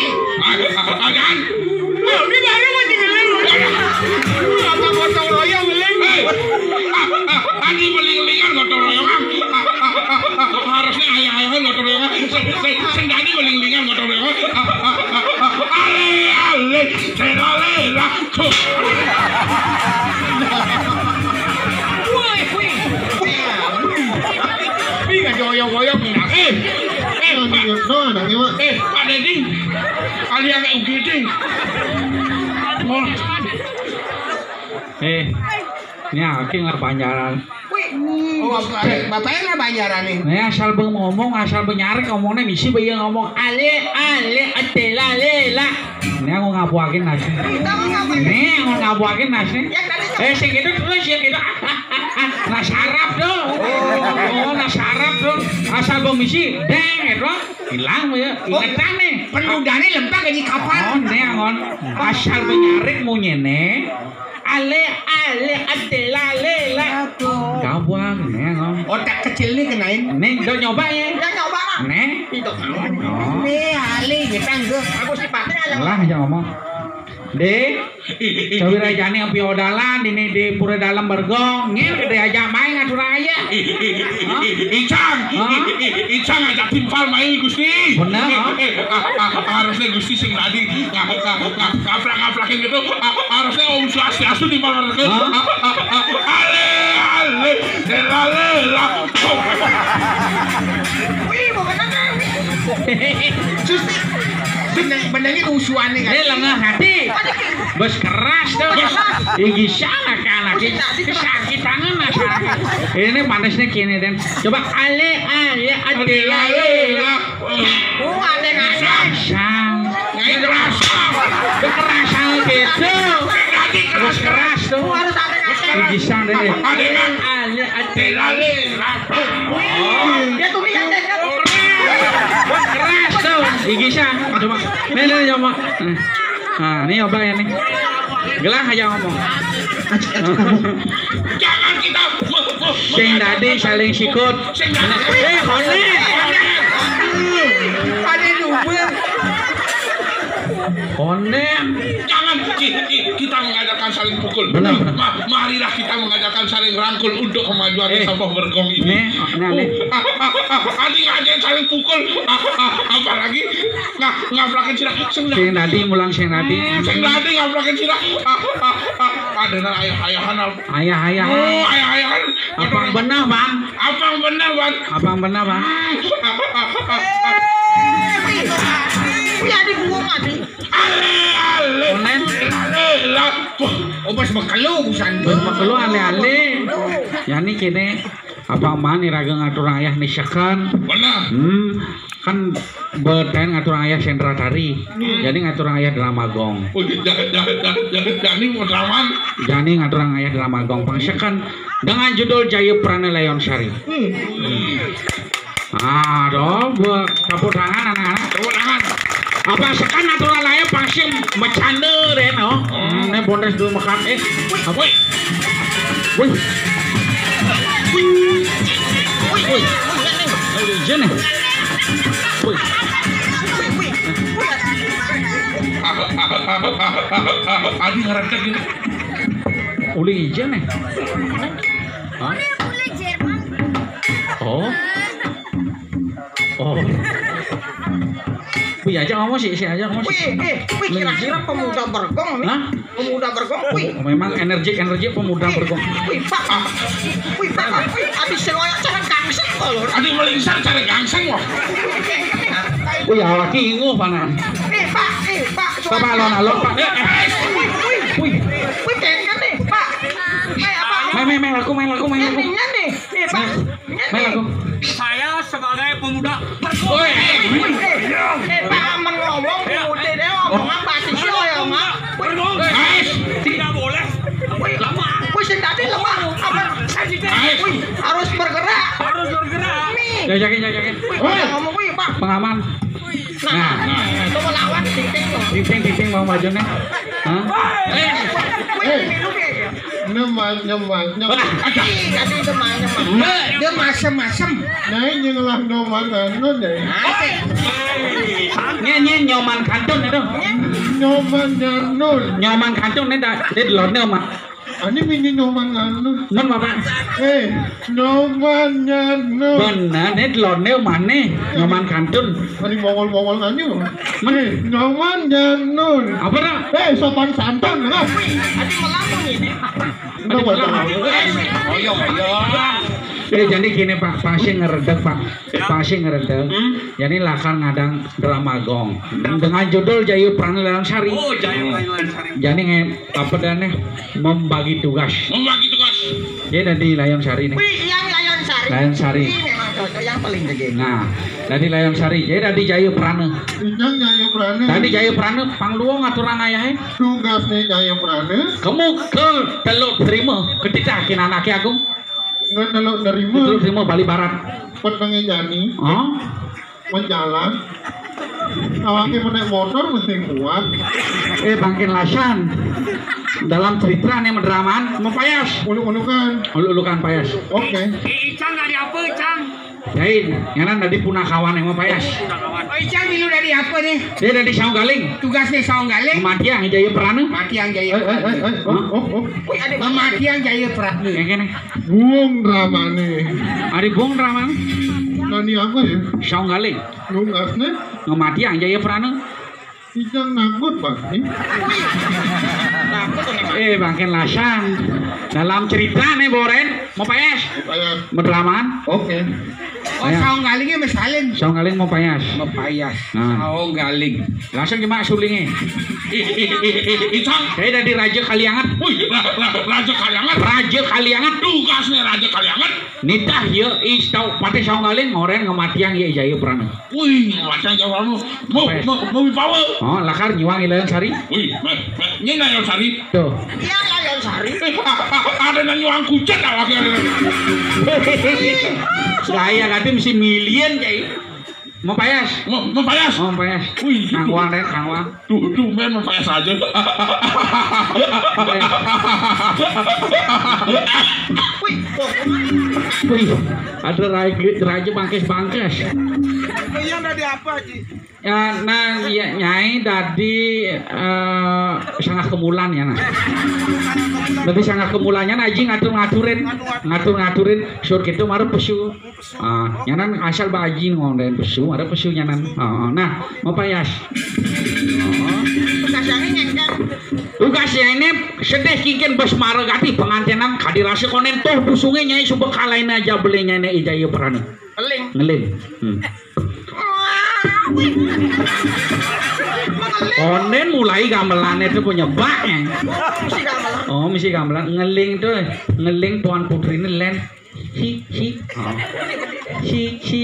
Agan. Oh, ni baru mau tinggal lu. Apa gotong royong, Ling? Hei. Ani meling-lingan gotong royongan. Harusnya ayah-ayahan gotong royongan. Sing, sing, sing dadi meling-lingan gotong royongan. Ale, ale, lela, lela. Woi, woi. Wih, nggak goyong-goyong, nggak. Eh, eh, Pak. Doa, doa, doa. Eh, Pak Dedi. Kalian U G D. Oh. Eh, ini aking lah panjaran. Wih. Oh, bapak, bapaknya lah panjaran nih. Nih asal bengong ngomong, asal benyarik ngomongnya misi bayi ngomong ale, ale, atela, lela. Ini aku ngapuakin nasi. Kita mau ngapain? Nih, aku ngapuakin nasi. Ya, tadi Eh, sing itu terus ya gitu. Nah, sarap tuh. Oh, nah, sarap tuh. Asal bengong misi, deng, gitu. Hilang ya. Ingetan nih. Pendudane lempak kayak kapal. Oh, nih, ngon. Asal benyarik munyene. Ale, ale, ade, lale, la. Aduh. Gabang, nih, ngon. Otak kecil nih kenain. Nih, udah nyoba ya? Udah nyoba, Mak. Nih. Itu. Oh. Nih, ale, gitu, tuh. Aku sih pakai aja. Lah, aja ngomong. Dek, Cawi Rajani ampi odalan, ini di Pura Dalam Bergong. Ngin gede aja main ngatur aja. Hah? Icang, Hah? I-, I-, Icang aja timpal main Gusti. Bener, Hah? Eh, ah, ah, harusnya Gusti sing tadi ngap-, ngap-, ngap-, ngaprak-ngaprakin gitu. Ah, harusnya Om Swastiastu timpal mereka. Hah? Ah, ah, ah, ale, ale, lela, lela. Wih, bukan apa? Sus, benang, benangin usuannya kan? Ini lengah hati. Bos keras tuh. Ih, bisa lah kan, lagi sakit tangan lah, sakit. Ini panesnya gini, Den. Coba ale, ale, ade, ale. Oh, ada ngasih. Sang. Nyai kerasa. Kekerasan gitu. Bos keras tuh. Harus ada ngasih. Ih, bisa deh. Ada kan? Ale, ade, ale. Dia tuh lihat deh, kan? Keras tuh. Ih, bisa. Coba. Nih, nih, coba. Nih. Nah, ini coba ya nih. Gelah aja ngomong. Jangan kita. Sing dadi saling sikut. Sing dadi. Eh, konek. Konek. Jangan ki-, ki-, kita mengadakan saling pukul. Benar, benar. Ma-, marilah kita mengadakan saling Rangkul untuk kemajuan eh, sampah bergong ini. Nih, nih, nih. Adik aja saling pukul. Apalagi nggak nggak pelakin sila. Sing tadi mulang sing tadi. Sing tadi nggak pelakin sila. Ada nah ayah-ayahan apa? Ayah-ayahan. Oh, ayah-ayahan. Apa yang benar, Bang? Apa yang benar, Bang? Apa yang benar, Bang? Iya, dibuang aja. Ale, ale. Online. Ale, lah. Oh, pas makelu busan. Pas makelu ale-ale. Ya nih kene apa mana raga ngatur ayah nih sekan. Benar. Hmm, kan beten ngatur ayah sendratari. Hmm. Jadi ngatur ayah drama gong. Oh, jadi mau drama. Jadi ngatur ayah drama gong pangsekan dengan judul Jayu Prana Leon Sari. Hmm. Aduh, buat tepuk tangan anak-anak. Tepuk tangan. Apa sekan aturan lain pasti bercanda deh, no? Hmm, ini bonus dulu makan. Eh, apa? Wih. Wih. Wih. Wih. Wih. Wih. Wih. Wih. Adi ngeretek gitu. Uli ijen nih. Hah? Uli Jerman. Oh. Oh. Wih, aja ngomong sih, sih aja ngomong sih. Wih, eh, wih, kira-kira pemuda bergong nih. Hah? Pemuda bergong, wih. Oh, memang energi-energi pemuda bergong. Wih, Pak. Wih, Pak, wih, habis seloyak cara gangseng kalau. Aduh, melingsar cara gangseng, wah. Wih, awak inguh panan. Eh, Pak, eh, Pak. Coba alon-alon, Pak. Eh, eh. Wih, wih. Wih. Wih, kengken nih, Pak. Eh, apa? Main, main, main lagu, main lagu, main lagu. Nih, nih, nih, Pak. Main lagu. Saya sebagai pemuda. Woi. Eh, eh, eh, Pak, aman ngomong, pemuda deh, ngomong apa sih, sih, ngomong apa? Wih. Guys, tidak boleh. Wih, lemah. Wih, sing tadi lemah. Apa? Guys. Wih, harus bergerak. Harus bergerak. Nih. Jajakin, jajakin. Wih, ngomong, wih, Pak. Pengaman. Nah, nah, nah, itu melawan titik tuh. Titik, titik mau maju nih. Hah? Eh, eh. Nyemat, nyemat, nyemat. Ih, tadi nyemat, nyemat. Dia masem-masem. Nah, ini ngelah nyemat anu deh. Asik. Ini, ini nyoman kantun itu. Nyoman janul. Nyoman kantun ini dah, dia delone mah. Ani mini nyoman anu. Nun, Bapak. Eh, nyoman anu. Bener, ini delone mana? Nyoman kantun. Ani mongol-mongol anu. Men- Eh, nyoman anu. Apa dah? Eh, sopan santun, lah. Wih, adi melamun ini. Enggak, Bapak. Oh, iya, iya. Eh, jadi gini, Pak, pasti ngeredek, Pak. Ya. Pasti ngeredek. Hmm. Jadi lakar ngadang drama gong. Dengan judul Jayu Prana Leon Sari. Oh, Jayu Prana Leon Sari. Jadi nge- apa dah nih? Membagi tugas. Membagi tugas. Dia dari Lion Sari nih. Wih, yang Lion Sari. Lion Sari. Ini memang cocok yang paling gede. Nah, dari Lion Sari. Dia dari Jayu Prana. Yang Jayu Prana. Tadi Jayu Prana pangluang aturan ayahnya. Tugas nih Jayu Prana. Kamu ke Teluk Terima, ke titah kin anaknya Agung. Nggak Teluk Terima. Teluk Terima Bali Barat. Petengnya Jani. Oh. Menjalan. Awake menaik motor mesti kuat. Eh, bangkin lasan. Dalam cerita nih medraman mau payas. Uluk-ulukan. Uluk-ulukan payas. Oke. Eh, Icang dari apa, Icang? Lain, ngaran dari punakawan yang mau payas. Oh, Icang milu dari apa nih? Dia dari Saung Galing. Tugasnya Saung Galing. Mati yang Jaya Perana. Mati yang Jaya. Eh, eh, eh, eh. Oh, oh, oh. Wih, ada mati yang Jaya Perana. Yang kene. Buang dramane. Ari buang dramane. Nani apa ya? Saung Galing. Lungasne? Ngemati yang Jaya Perana. Sidang nakut pasti. Eh, bangken lasan. Dalam cerita nih, Boren, mau payas. Payas. Medraman. Oke. Oh, ya. Saung Galingnya mesalin. Saung Galing mau payas. Mau payas. Nah. Saung Galing. Langsung gimana sulingnya? Icang. Saya dari Raja Kaliangat. Wih, Ra- Ra- Raja Kaliangat. Raja Kaliangat. Tugasnya Raja Kaliangat. Nitah ya, is tau patih Saung Galing, ngoren ngematian ya Jaya Perana. Wih, macam jawab lu. Mau, mau, mau dibawa. Oh, lakar nyuang Ilayan Sari. Wih, meh, meh, ini Ilayan Sari. Tuh. Iya, Ilayan Sari. Eh, ada nang nyuang kucet awak ya. Saya kata mesti milian, Cai. Mau payas? Mau, mau payas? Mau payas. Wih, kangwang deh, kangwang. Tuh, tuh, men, mau payas aja. Wih, ada raja, raja bangkes-bangkes. Iya, udah di apa, Ji? Ya, nah, ya, Nyai dadi, eh, sanggah kemulan ya, nah. Dadi sanggah kemulannya, nah, Aji ngatur-ngaturin, ngatur-ngaturin sur gitu, mara pesu. Ah, nyanan asal ba Aji ngondén pesu, mara pesu nyanan. Ah, nah, mapayas. Tugasnya ini sedih kingkin bes mara gati pengantenan kadi rasa konen toh busungnya Nyai suba kalaina aja beli Nyai Jaya Prana. Ngeling. Ngeling. Hmm. Onden mulai gamelannya itu punya bak ya. Oh, mesti gamelan. Ngeling tuh, ngeling Tuan Putri ini len. Hi, hi. Oh. Hi, hi.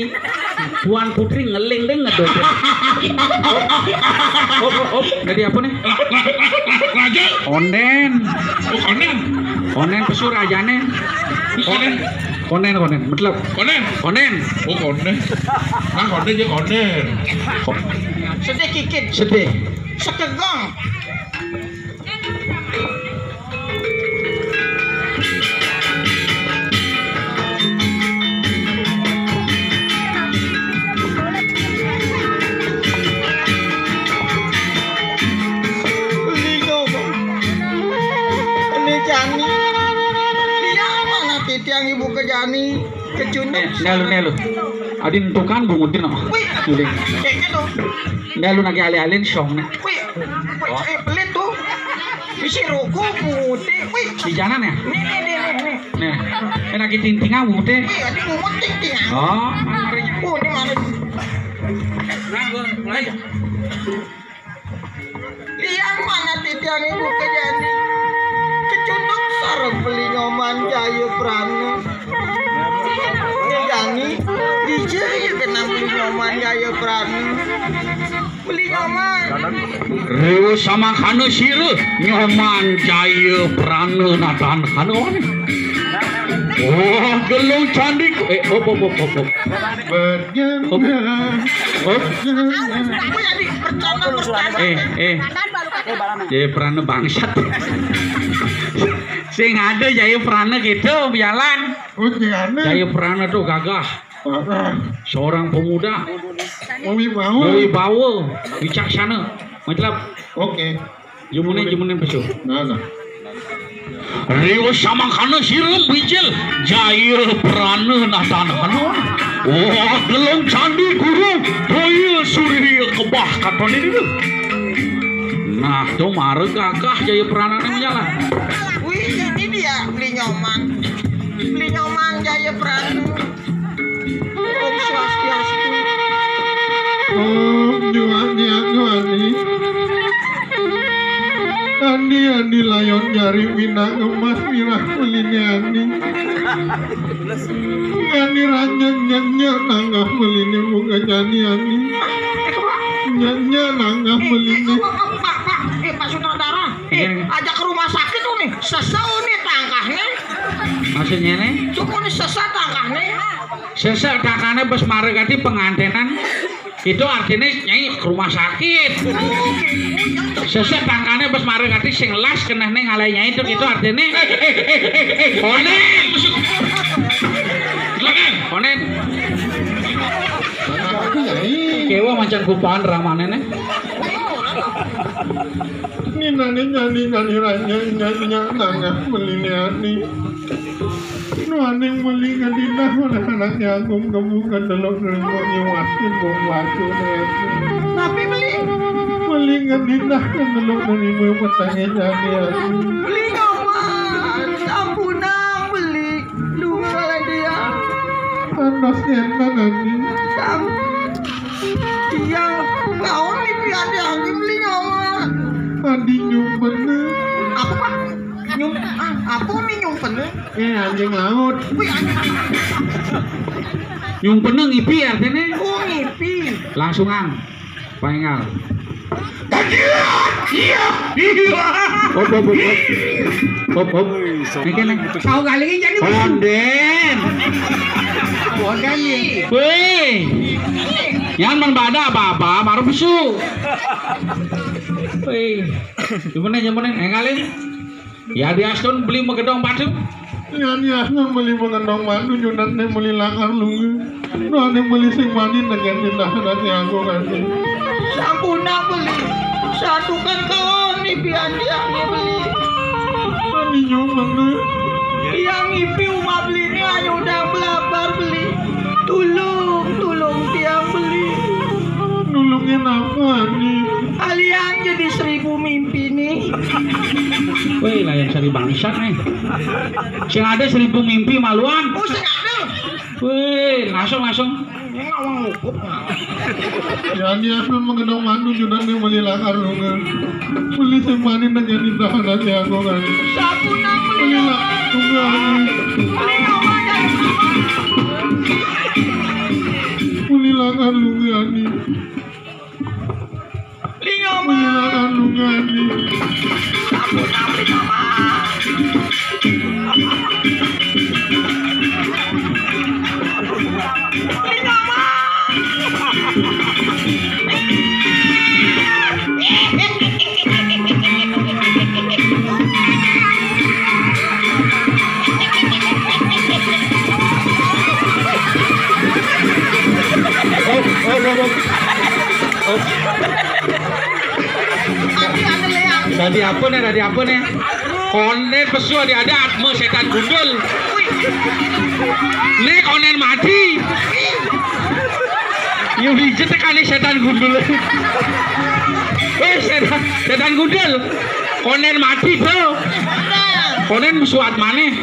Tuan Putri ngeling deh ngedot. Op, op, op. Jadi apa nih? Raja. Onden. Oh, konen. Konen pesu rajane. Konen. Konen, konen. Metlep. Konen. Konen. Oh, konen. Ah, konen ya konen. Sedih kikit. Sedih. Sekegong. Beli ngomong. Ini Jani. Dia mana titiang ibu ke Jani? Kecunduk. Eh, nelu, nelu. Adi entukan bungutin no. Wih, Uling. Kayaknya tuh. Nelu lagi alih-alih song nih. Wih, wih, eh, pelit tuh. Isi rokok putih. Wih. Di jalan ya? Nih, nih, nih, nih, nih. Nih, enak tintingan putih. Wih, ada mumet tintingan. Oh, mana? Oh, ini mana? Nah, gua mulai. Liang mana titiang ibu ke Jani? Kecunduk sareng beli Nyoman Jaya Prana. Jani, dija ya kena beli Nyoman Jaya Prana. Beli Nyoman. Rewa samangkana sira Nyoman Jaya Prana natan hana. Oh, gelung candik. Eh, op, op, op, op, op. Op. Op. Apa ya, Dik? Percana, percana. Eh, eh. Jaya Prana bangsat. Sing ada Jaya Prana gitu, jalan. Oh, Jaya Prana. Jaya Prana tuh gagah. Seorang pemuda. Mau wibawa. Mau wibawa, bijaksana. Mantap. Oke. Jemune, jemune pesu. Nah, nah. Riwa samangkana sira bijil Jaya Prana natan hana. Wah, gelung candi guru Toya Surya kebah katon ini tuh. Nah, tuh mara gagah Jaya Prana nih jalan. Wih, ini dia beli Nyoman. Beli Nyoman Jaya Prana. Om Swastiastu. Om Juang Diang Ani. Ani, ani layon nyari minang emas mirah meline ani. Ani ranyeng nyenye nanggah meline bunga nyani ani. Nyenye nanggah meline. Pak, Pak, Pak, eh, Pak Sutradara, eh, ajak ke rumah sakit tuh nih, sesel nih tangkahnya. Maksudnya nih? Cukup nih sesel tangkahnya. Sesek tangkane bes mara gati pengantenan. Itu artine Nyai ke rumah sakit. Sesek tangkane bes mara gati sing las keneh ning alai Nyai itu, itu artine. Konen. Konen. Kewa macan kupaan ramane ne. Ninane nyani nyani ranya nyanya nangah meline ani. Nuaning meli kadinah oleh anaknya agung kemu kedelok nengok nyewatin wong watu nengok. Tapi beli. Meli kadinah kedelok nerima petangnya nyani ani. Beli nyaman, sampunang beli. Duh, kalau dia. Panas enak ani. Sam. Iya, lawan nih pian dia beli nyaman. Adi nyumpene. Apa, Pak? Nyum, ah, apa nih nyumpene? Eh, anjing laut. Wih, anjing. Nyumpene ngipi artine? Oh, ngipi. Langsungan. Paingal. Iya, iya. Op, op, op, op. Op, op. Niki, nih. Tahu kali ini jadi. Konden. Konden nih. Wih. Yang men pada apa-apa, baru besu. Wih. Gimana, gimana? Engalin. Ya, diastun beli megedong batu. Yan, yan, meli mengenong mandu nyunat ne meli lakar lunga. Nuane meli sing mani nengen indah dadi aku kan. Sampunang beli. Satukan kawan ni pian tiang ni beli. Mani nyumeng ne. Tiang ngipi umah beli ni hanya udah belabar beli. Tulung, tulung tiang beli. Nulungin apa ni? Alian jadi seribu mimpi ni. Weh, layan sari bangsat nih. Sing ada seribu mimpi maluan. Oh, sing ada. Weh, langsung, langsung. Ini ngawang ngukup. Jadi aku mengenang mandu juga nih meli lakar lunga. Meli sing mani nengen indah dadi aku kan. Sampunang beli. Meli lakar lunga. Beli ngawang jadi. Meli lakar lunga ni. Meli lakar lunga ni. Oh, oh, oh, oh. Oh. Tadi apa nih? Tadi apa nih? Konen pesu ada-ada atma setan gundul. Nih konen mati. Yo biji tekane setan gundul. Eh, setan, setan gundul. Konen mati, Bro. Konen musuh atmane.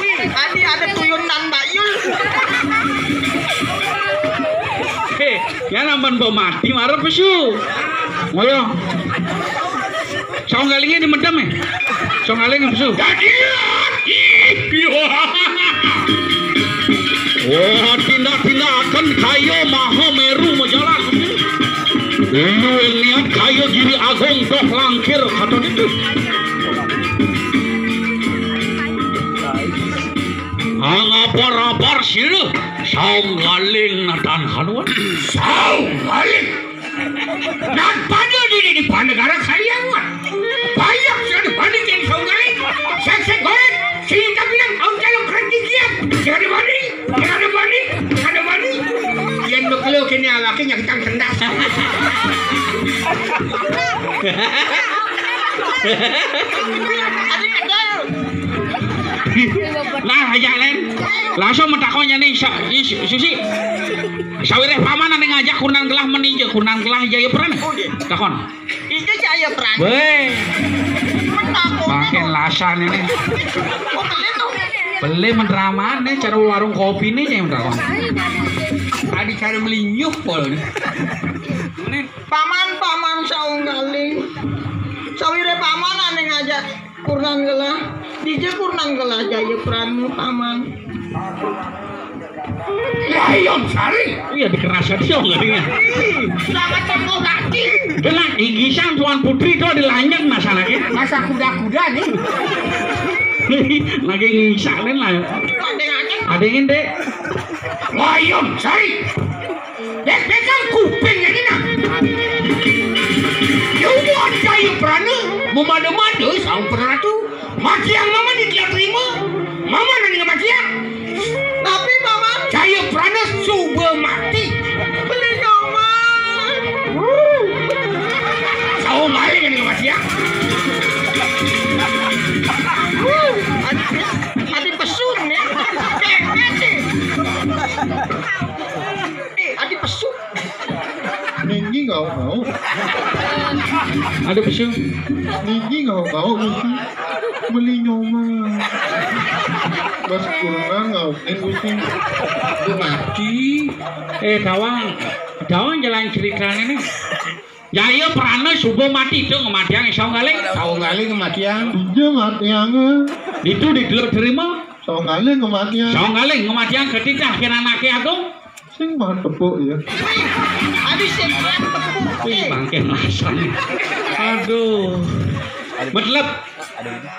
Wih, tadi ada tuyul nan bayul. Heh, ya nampan bau mati marep pesu. Ngoyo. Saung galingnya dimedem ya. Saung galing pesu. Wah, tindak-tindak akan kayo maha meru majalan. Lu niat kayo giri agung doh langkir kata itu. Angapar-apar sira saung galing natan haluan. Saung galing. Nan pada diri di panegara Kaliangan. Banyak sudah dibandingkan saung galing. Sek-sek goreng. Sini tak bilang kau jalan kerja kian. Jangan dibanding. Jangan dibanding. Jangan dibanding. Yang bekerja kini awaknya kita kendas. Nah, aja Len. Langsung mentakonnya nih, sa- is- Susi. Sawireh paman ane ngajak kunan gelah meni je, kunan gelah jaya peran. Takon. Itu jaya peran. Weh. Mentakon. Makin lasan ini. Beli mendraman nih, cara warung kopi nih yang mendraman. Tadi cara melinyuh pol nih. Paman, paman saung galing. Sawire paman ane ngajak kurnan gelah. Dije kurnan gelah jaya peranmu, paman. Layon Sari. Iya, dikerasa dia ngerinya. Selamat tempo kaki. Kena gigisan Tuan Putri tuh dilanyek masalahnya. Masa kuda-kuda nih. Lagi ngisalin lah. Ada yang ada. Ada yang dek. Layon Sari. Dek, dek, kan kuping ini nah. Yuan Jaya Prana memada-mada sang peratu. Matiang mama ni dia terima. Mama nani matiang. Tapi mama Jaya Prana suba mati. Beli nyawa. Tahu maling ni matiang. Ada pesun ni. Kepet ni. Eh, ada pesun. Ninggi ngau-ngau. Ada pesu. Ninggi ngau-ngau mesti beli nyoma. Bas kurungan ngau en mesti. Lu mati. Eh, Dawang. Dawang jalan ceritanya nih. Jaya Prana suba mati itu ngematiang saung galing. Saung galing ngematiang. Iya matiang. Itu di dulu terima. Saung galing ngematiang. Saung galing ngematiang ketitah kena nake agung. Sing makan tepuk ya. Aduh, sing makan tepuk. Wih, bangke masang. Aduh. Metlep.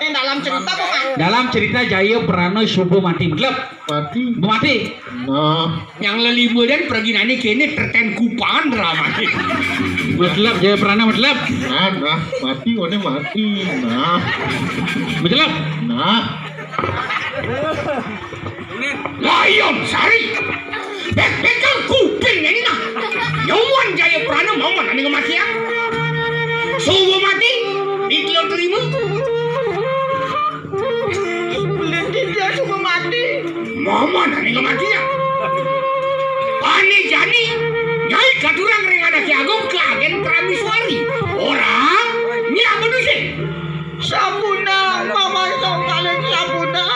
Yang dalam cerita apa, Mas? Dalam cerita Jaya Prana suba mati, metleb. Mati. Mati. Nah. Yang lelima dan perginane kene terten kupan ramane. Metleb, Jaya Prana metleb. Nah, nah, mati, one mati. Nah. Metleb. Nah. Layon Sari. Bek-bekang kuping ini nah. Nyawan Jaya Prana mama nani ngematiang. Suwa mati. Di telur terima. Belin kita suwa mati. Mama nani ngematiang. Ani jani. Nyai katurang ring anak agung ke agen Prameswari. Orang. Ini apa tu sih? Sampuna, mama songkalen sampuna.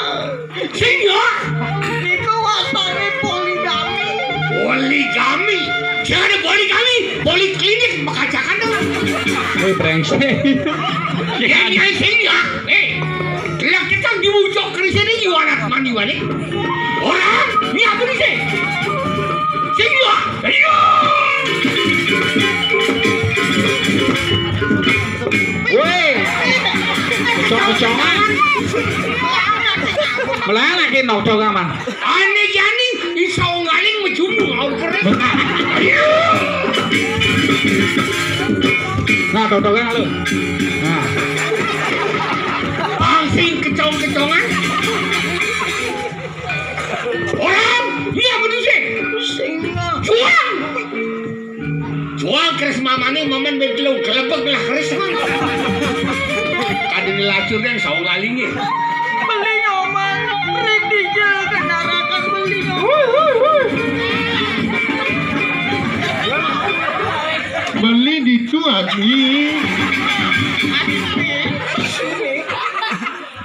Sing ya. Niku wastane poligami. Poligami. Jangan poligami, poliklinik makacakan to. Woi, brengsek. Ya, ya, sing ya. Eh, telak kita dibujuk kerisene iwanat mandi wani. Orang, ini apa nih sih? Sing ya. Ayo. Woi. Kecong-kecongan. Melana ki nok cogaman. Ane jani iso ngaling mejumu au keren. Nah, totokan lu. Nah. Pangsing kecong-kecongan. Orang, iya bener sih. Singa. Cuang. Cuang keris mamane, maman betlong kelebek lah keris man. Kadene lacur dan saung lalinge. Beli nyoman, ring dijel kenarakan beli nyoman. Beli ditu ati.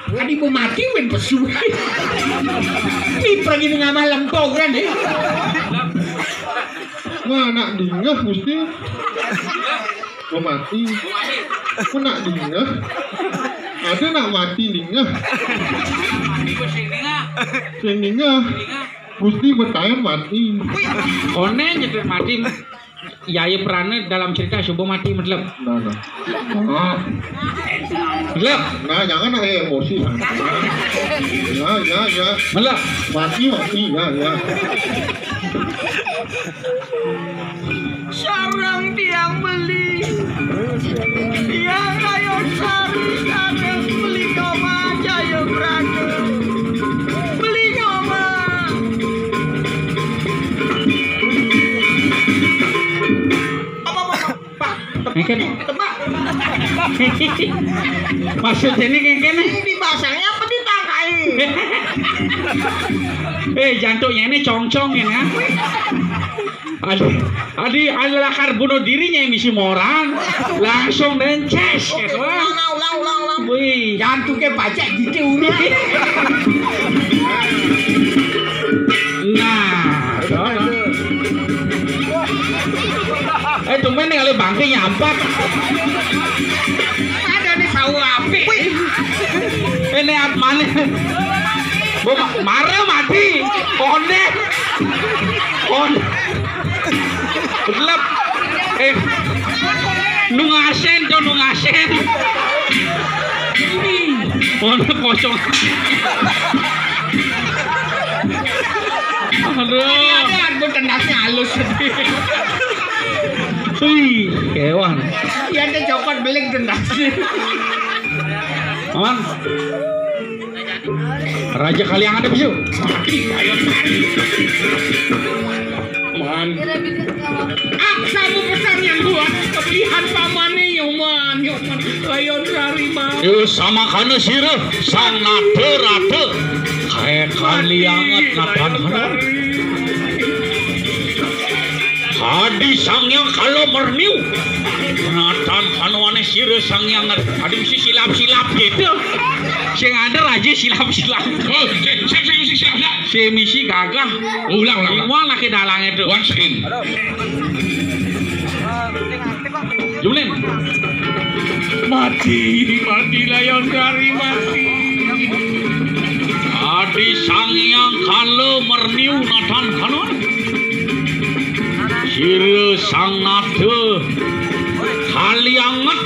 Tadi mau mati wen pesu. Ini pergi ngamal lempok kan, eh. Wah, anak dingeh mesti. Mau mati. Mau nak dingeh. Ada nak mati dingeh. Sing dingeh. Mesti bertahan mati. One nyebut mati. Yaya Prana dalam cerita suba mati metleb. Nah, nah. Ah. Metleb. Nah, jangan, eh, emosi. Ya, ya, ya. Metleb. Mati, mati, ya, ya. Sareng tiang beli. Tiang kayo sari ada beli koma Jaya Prana. Beli koma. Apa, apa, apa? Pak, tebak, tebak. Maksudnya ini kayak gini. Ini dipasangnya apa ditangkai? Eh, jantungnya ini congcong ini, ya. Adi, adi, adi lakar bunuh dirinya yang misi moran, langsung dences gitu, ah. Ulang, ulang, ulang, ulang. Wih. Jantungnya pacak gitu, ulang. Nah, eh, tumben nih kali bangke nyampak. Ada nih sawo api. Ini apa mana? Bu, mara mati. Konde. Konde. Gelap. Eh. Nungasen, tuh nungasen. Ini. Konde kosong. Aduh. Ada, ada, tendasnya halus. Wih, kewan. Iya, ada cokot belik tendasnya. Aman. Raja Kaliangan ada bisu. Man. Aksamu pesan yang buat pilihan pamane, yoman, yoman. Layon rari, man. Yo sama kana sira sang nada rada. Kae kali anget natan kana. Adi Sang Hyang Kala Merniu. Natan kanuane sira Sang Hyang. Adi mesti silap-silap gitu. Sing ada raja silap-silap. Oh, sing, sing, sing, sing, silap-silap. Si misi gagah. Ulang, ulang, ulang. Ulang lagi dalang itu. Once again. Julin. Mati, mati, layon kari mati. Adi Sang Hyang Kala Merniu natan kanon. Sira Sang Nada Kalianget.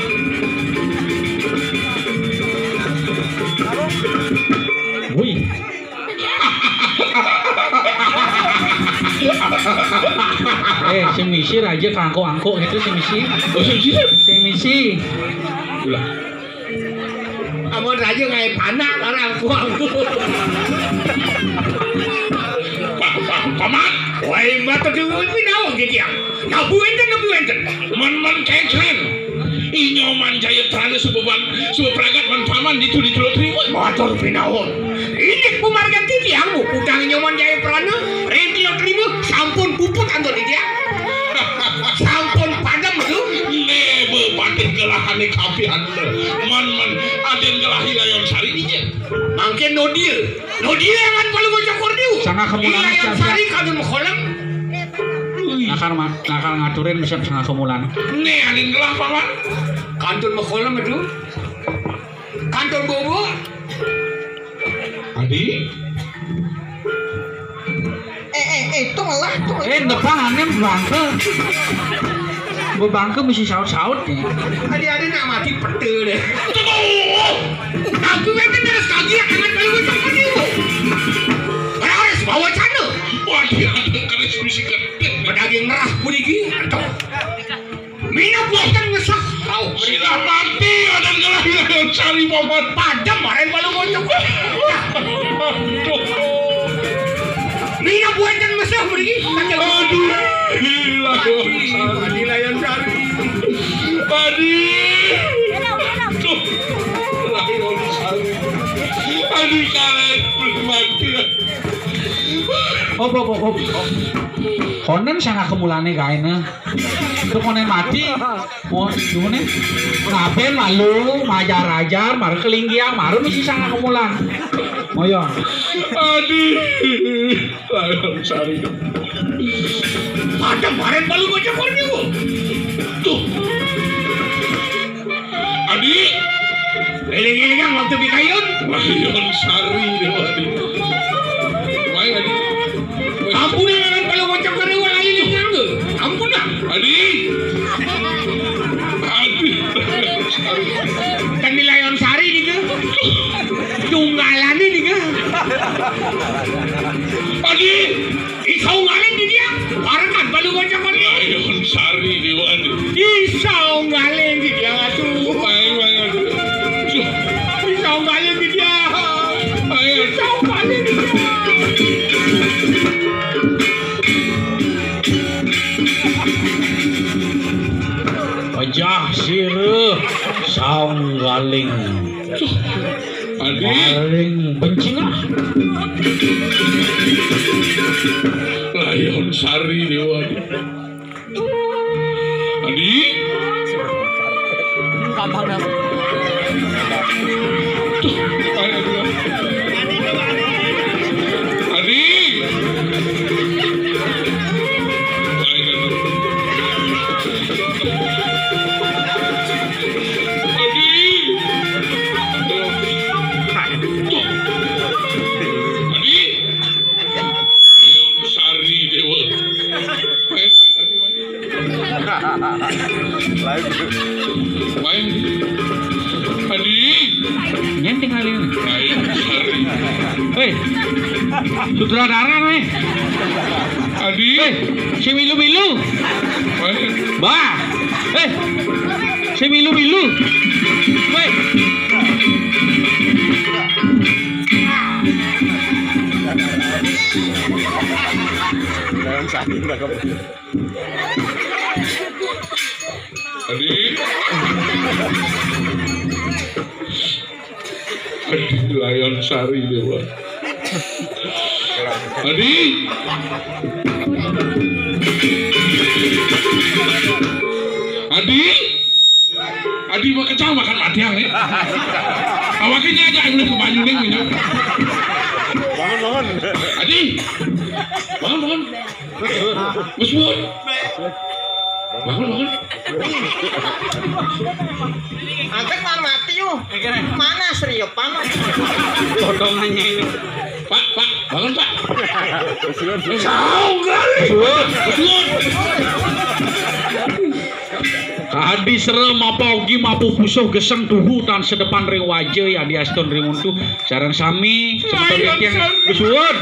Eh, sing misi raja kangko-angko gitu sing misi. Oh, sing misi? Sing misi. Ulah. Amun raja ngaé panak orang kuang. Pak, pak, paman. Wai mata dewi pinawa gitu ya. Nabu enten, nabu enten. Man, man kecen. Inyoman Jayaprana subeban, subepragat man paman ditu, ditu lo trima. Matur pinawa. Inggih pamargi titiang, utang Nyoman Jayaprana, ring kula trima, sampun puput antuk titiang. Sampun padem, Ratu. Né, bepatih gelahane kapihan. Man, man, aden gelahi Layon Sari dija. Mangkin nodia. Nodia angan Palungguh Cokor Dewa. Sanga kemulane. Layon Sari kantun makolem. Ui. Nakar ma-, nakar ngaturin mesep sanga kemulane. Né, aden gelah, Paman. Kantun makolem, Ratu. Kantun bobo. Adi? Eh, eh, eh, tong lah, tong. Eh, depan anem bangke. Bebangke mesti saut-saut ya. Adi-adi nak mati pete deh. Tuh. Aku kan terus kaget, anak baru cokot nih. Raris bawa cana. Waduh, ada keris mesti gede. Pedaging merah puniki. Aduh. Minab boten ngesah. Au. Silah mati, adan kalah Layon Sari, Paman. Padem, aren Palungguh Cokor. Aduh. Minab boten ngesah mriki. Aduh. Layon Sari. Adi, Layon Sari. Adi. Aduh. Layon Sari. Adi, kalah mati. Hop, hop, hop, hop. Konen sanga kemulane kaene. Itu konen mati. Wah, gimana? Ngapain malu, majar-ajar, maru kelinggiang, maru misi sanga kemulan. Moyo. Adi. Layon Sari. Padem aren Palungguh Cokor niku. Tuh. Adi. Eling-elingan waktu pikayun. Layon Sari, Dewa Adi. Baik, Adi. Ampunan, aran Palungguh Cokor Dewa lali nyangga. Ampunan. Adi. Adi. Kan di Layon Sari nika. Tunggalane nika. Adi. Isaunggalin di dia. Barengan Palungguh Cokor Dewa. Layon Sari, Dewa Adi. Isaunggalin di dia, Ratu. Baik, baik, Adi. Duh. Isaunggalin di dia. Baik, Adi. Isaunggalin di dia. Pejah sira saunggaling. Adi. Paling benci lah. Layon Sari, Dewa. Adi. Gampang dah. Tuh, ayo, Adi. Adi. Ayo, Adi. Adi. Tuh. Adi. Sari Dewa. Main, Adi, main. Main. Adi. Nyenteng kali ini. Ayo, Sari. Hei, sutradara nih. Adi. Hei, si milu-milu. Main. Bah. Hei, si milu-milu. Hei. Jangan sakit, nggak kebeli. Adi. Adi, Layon Sari, Dewa. Adi. Adi. Adi, makejang makan matiang nih. Awaknya aja yang udah kebanyu nih, minyak. Bangun, bangun. Adi. Bangun, bangun. Mas Bud. Bangun, bangun. Angkat, Pak, mati, yuk. Panas, Rio, panas. Potongannya ini. Pak, Pak, bangun, Pak. Saung kali. Mas Bud. Adi sera mapa ugi mapupusuh geseng tuhu tan sedepan ring waja ya diastun ring untu. Sareng sami semeton titiang gesuwun.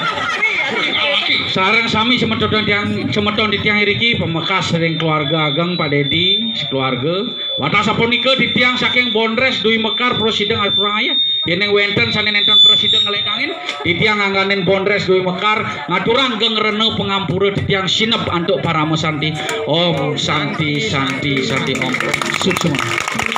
Sareng sami semeton titiang semeton titiang iriki pamekas ring keluarga ageng Pak Dedi sekeluarga. Wantah sapunika titiang saking Bondres Dwi Mekar prasida ngaturang ayah. Yening wenten sane nenten prasida ngledangin, titiang ngangganin Bondres Dwi Mekar ngaturang geng rena pangampura titiang sineb antuk parama santi. Om santi santi santi om. Suksma.